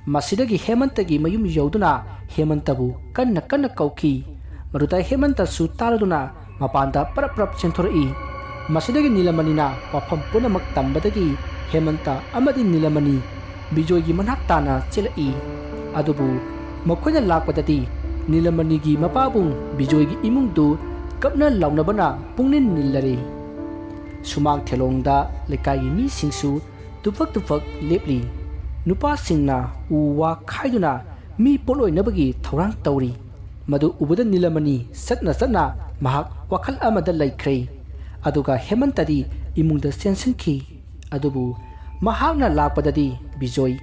ꯃꯁꯤꯗꯒꯤ ꯍꯦꯃꯟꯇꯒꯤ ꯃꯌꯨꯝ ꯌꯧꯗꯨꯅ ꯍꯦꯃꯟꯇꯕꯨ ꯀꯟꯅ ꯀꯟꯅ ꯀꯧꯈꯤ꯫ ꯃꯗꯨꯗ ꯍꯦꯃꯟꯇꯁꯨ ꯇꯥꯔꯗꯨꯅ ꯃꯄꯥꯟꯗ ꯄꯔꯞ ꯄꯔꯞ ꯆꯦꯟꯊꯣꯔꯛꯏ꯫ ꯃꯁꯤꯗꯒꯤ ꯅꯤꯂꯃꯅꯤꯅ ꯋꯥꯐꯝ ꯄꯨꯝꯅꯃꯛ ꯇꯝꯕꯗꯒꯤ ꯍꯦꯃꯟꯇ ꯑꯃꯗꯤ ꯅꯤꯂꯃꯅꯤ ꯕꯤꯖꯣꯏꯒꯤ ꯃꯅꯥꯛ ꯇꯥꯅ ꯆꯦꯜꯂꯛꯏ꯫ ꯑꯗꯨꯕꯨ ꯃꯈꯣꯏꯅ ꯂꯥꯛꯄꯗꯗꯤ ꯅꯤꯂꯃꯅꯤꯒꯤ ꯃꯄꯥꯕꯨꯡ ꯕꯤꯖꯣꯏꯒꯤ ꯏꯃꯨꯡꯗꯨ ꯀꯞꯅ ꯂꯥꯎꯅꯕꯅ ꯄꯨꯡꯅꯤꯜ ꯅꯤꯜꯂꯔꯦ꯫ ꯁꯨꯃꯥꯡ ꯊꯦꯂꯣꯡꯗ ꯂꯩꯀꯥꯏꯒꯤ ꯃꯤꯁꯤꯡꯁꯨ ꯇꯨꯐꯛ ꯇꯨꯐꯛ ꯂꯦꯞꯂꯤ꯫ ꯅꯨꯄꯥꯁꯤꯡꯅ ꯎ ꯋꯥ ꯈꯥꯏꯗꯨꯅ ꯃꯤ ꯄꯣꯠꯂꯣꯏꯅꯕꯒꯤ ꯊꯧꯔꯥꯡ ꯇꯧꯔꯤ꯫ ꯃꯗꯨ ꯎꯕꯗ ꯅꯤꯂꯃꯅꯤ ꯆꯠꯅ ꯆꯠꯅ ꯃꯍꯥꯛ ꯋꯥꯈꯜ ꯑꯃꯗ ꯂꯩꯈ꯭ꯔꯦ꯫ ꯑꯗꯨꯒ ꯍꯦꯃꯟꯇꯗꯤ ꯏꯃꯨꯡꯗ ꯆꯦꯟꯁꯤꯟꯈꯤ꯫ ꯑꯗꯨꯕꯨ ꯃꯍꯥꯛꯅ ꯂꯥꯛꯄꯗꯗꯤ ꯕꯤꯖꯣꯏ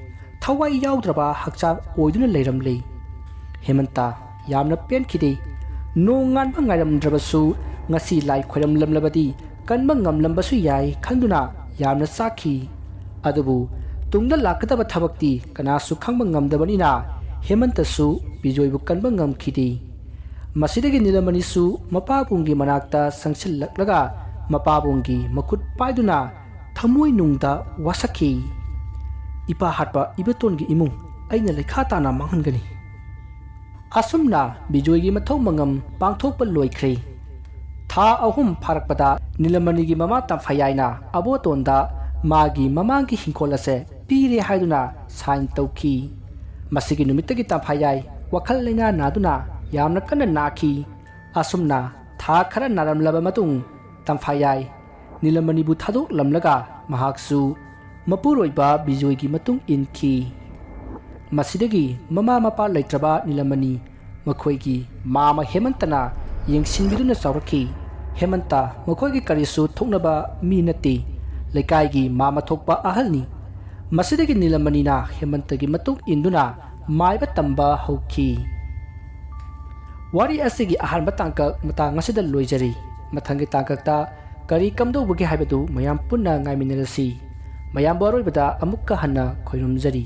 ꯊꯋꯥꯏ ꯌꯥꯎꯗ꯭ꯔꯕ ꯍꯛꯆꯥꯡ ꯑꯣꯏꯗꯨꯅ ꯂꯩꯔꯝꯂꯦ꯫ ꯍꯦꯃꯟꯇ ꯌꯥꯝꯅ ꯄꯦꯟꯈꯤꯗꯦ꯫ ꯅꯣꯡ ꯉꯥꯟꯕ ꯉꯥꯏꯔꯝꯗ꯭ꯔꯕꯁꯨ ꯉꯁꯤ ꯂꯥꯏ ꯈꯣꯏꯔꯝꯂꯝꯂꯕꯗꯤ ꯀꯟꯕ ꯉꯝꯂꯝꯕꯁꯨ ꯌꯥꯏ ꯈꯟꯗꯨꯅ ꯌꯥꯝꯅ ꯆꯥꯛꯈꯤ꯫ ꯑꯗꯨꯕꯨ ꯇꯨꯡꯗ ꯂꯥꯛꯀꯗꯕ ꯊꯕꯛꯇꯤ ꯀꯅꯥꯁꯨ ꯈꯪꯕ ꯉꯝꯗꯕꯅꯤꯅ ꯍꯦꯃꯟꯇꯁꯨ ꯕꯤꯖꯣꯏꯕꯨ ꯀꯟꯕ ꯉꯝꯈꯤꯗꯦ꯫ ꯃꯁꯤꯗꯒꯤ ꯅꯤꯂꯃꯅꯤꯁꯨ ꯃꯄꯥꯕꯨꯡꯒꯤ ꯃꯅꯥꯛꯇ ꯆꯪꯁꯤꯜꯂꯛꯂꯒ ꯃꯄꯥꯕꯨꯡꯒꯤ ꯃꯈꯨꯠ ꯄꯥꯏꯗꯨꯅ ꯊꯃꯣꯏ ꯅꯨꯡꯗ ꯋꯥꯁꯛꯈꯤ꯫ "ꯏꯄꯥ ꯍꯥꯠꯄ ꯏꯕꯇꯣꯟꯒꯤ ꯏꯃꯨꯡ ꯑꯩꯅ ꯂꯩꯈꯥ ꯇꯥꯅ ꯃꯥꯡꯍꯟꯒꯅꯤ"꯫ ꯑꯁꯨꯝꯅ ꯕꯤꯖꯣꯏꯒꯤ ꯃꯊꯧ ꯃꯉꯝ ꯄꯥꯡꯊꯣꯛꯄ ꯂꯣꯏꯈ꯭ꯔꯦ꯫ ꯊꯥ ꯑꯍꯨꯝ ꯐꯥꯔꯛꯄꯗ ꯅꯤꯂꯃꯅꯤꯒꯤ ꯃꯃꯥ ꯇꯝꯐꯥꯌꯥꯏꯅ ꯑꯕꯣꯇꯣꯟꯗ ꯃꯥꯒꯤ ꯃꯃꯥꯡꯒꯤ ꯍꯤꯡꯈꯣꯜ ꯑꯁꯦ ꯄꯤꯔꯦ ꯍꯥꯏꯗꯨꯅ ꯁꯥꯏꯟ ꯇꯧꯈꯤ꯫ ꯃꯁꯤꯒꯤ ꯅꯨꯃꯤꯠꯇꯒꯤ ꯇꯝꯐꯥꯌꯥꯏ ꯋꯥꯈꯜ ꯂꯩꯅꯥ ꯅꯥꯗꯨꯅ ꯌꯥꯝꯅ ꯀꯟꯅ ꯅꯥꯈꯤ꯫ ꯑꯁꯨꯝꯅ ꯊꯥ ꯈꯔ ꯅꯥꯔꯝꯂꯕ ꯃꯇꯨꯡ ꯇꯝꯐꯥꯌꯥꯏ ꯅꯤꯂꯃꯅꯤꯕꯨ ꯊꯥꯗꯣꯛꯂꯝꯂꯒ ꯃꯍꯥꯛꯁꯨ ꯃꯄꯨꯔꯣꯏꯕ ꯕꯤꯖꯣꯏꯒꯤ ꯃꯇꯨꯡ ꯏꯟꯈꯤ꯫ ꯃꯁꯤꯗꯒꯤ ꯃꯃꯥ ꯃꯄꯥ ꯂꯩꯇ꯭ꯔꯕ ꯅꯤꯂꯃꯅꯤ ꯃꯈꯣꯏꯒꯤ ꯃꯥꯃ ꯍꯦꯃꯟꯇꯅ ꯌꯦꯡꯁꯤꯟꯕꯤꯗꯨꯅ ꯆꯥꯎꯔꯛꯈꯤ꯫ ꯍꯦꯃꯟꯇ ꯃꯈꯣꯏꯒꯤ ꯀꯔꯤꯁꯨ ꯊꯣꯛꯅꯕ ꯃꯤ ꯅꯠꯇꯦ, ꯂꯩꯀꯥꯏꯒꯤ ꯃꯥꯃ ꯊꯣꯛꯄ ꯑꯍꯜꯅꯤ꯫ ꯃꯁꯤꯗꯒꯤ ꯅꯤꯂꯃꯅꯤꯅ ꯍꯦꯃꯟꯇꯒꯤ ꯃꯇꯨꯡ ꯏꯟꯗꯨꯅ ꯃꯥꯏꯕ ꯇꯝꯕ ꯍꯧꯈꯤ꯫ ꯋꯥꯔꯤ ꯑꯁꯤꯒꯤ ꯑꯍꯥꯟꯕ ꯇꯥꯡꯀꯛ ꯃꯇꯥꯡ ꯑꯁꯤꯗ ꯂꯣꯏꯖꯔꯤ꯫ ꯃꯊꯪꯒꯤ ꯇꯥꯡꯀꯛꯇ ꯀꯔꯤ ꯀꯝꯗꯧꯕꯒꯦ ꯍꯥꯏꯕꯗꯨ ꯃꯌꯥꯝ ꯄꯨꯟꯅ ꯉꯥꯏꯃꯤꯟꯅꯔꯁꯤ꯫ ꯃꯌꯥꯝꯕꯨ ꯑꯔꯣꯏꯕꯗ ꯑꯃꯨꯛꯀ ꯍꯟꯅ ꯈꯣꯏꯔꯨꯝꯖꯔꯤ꯫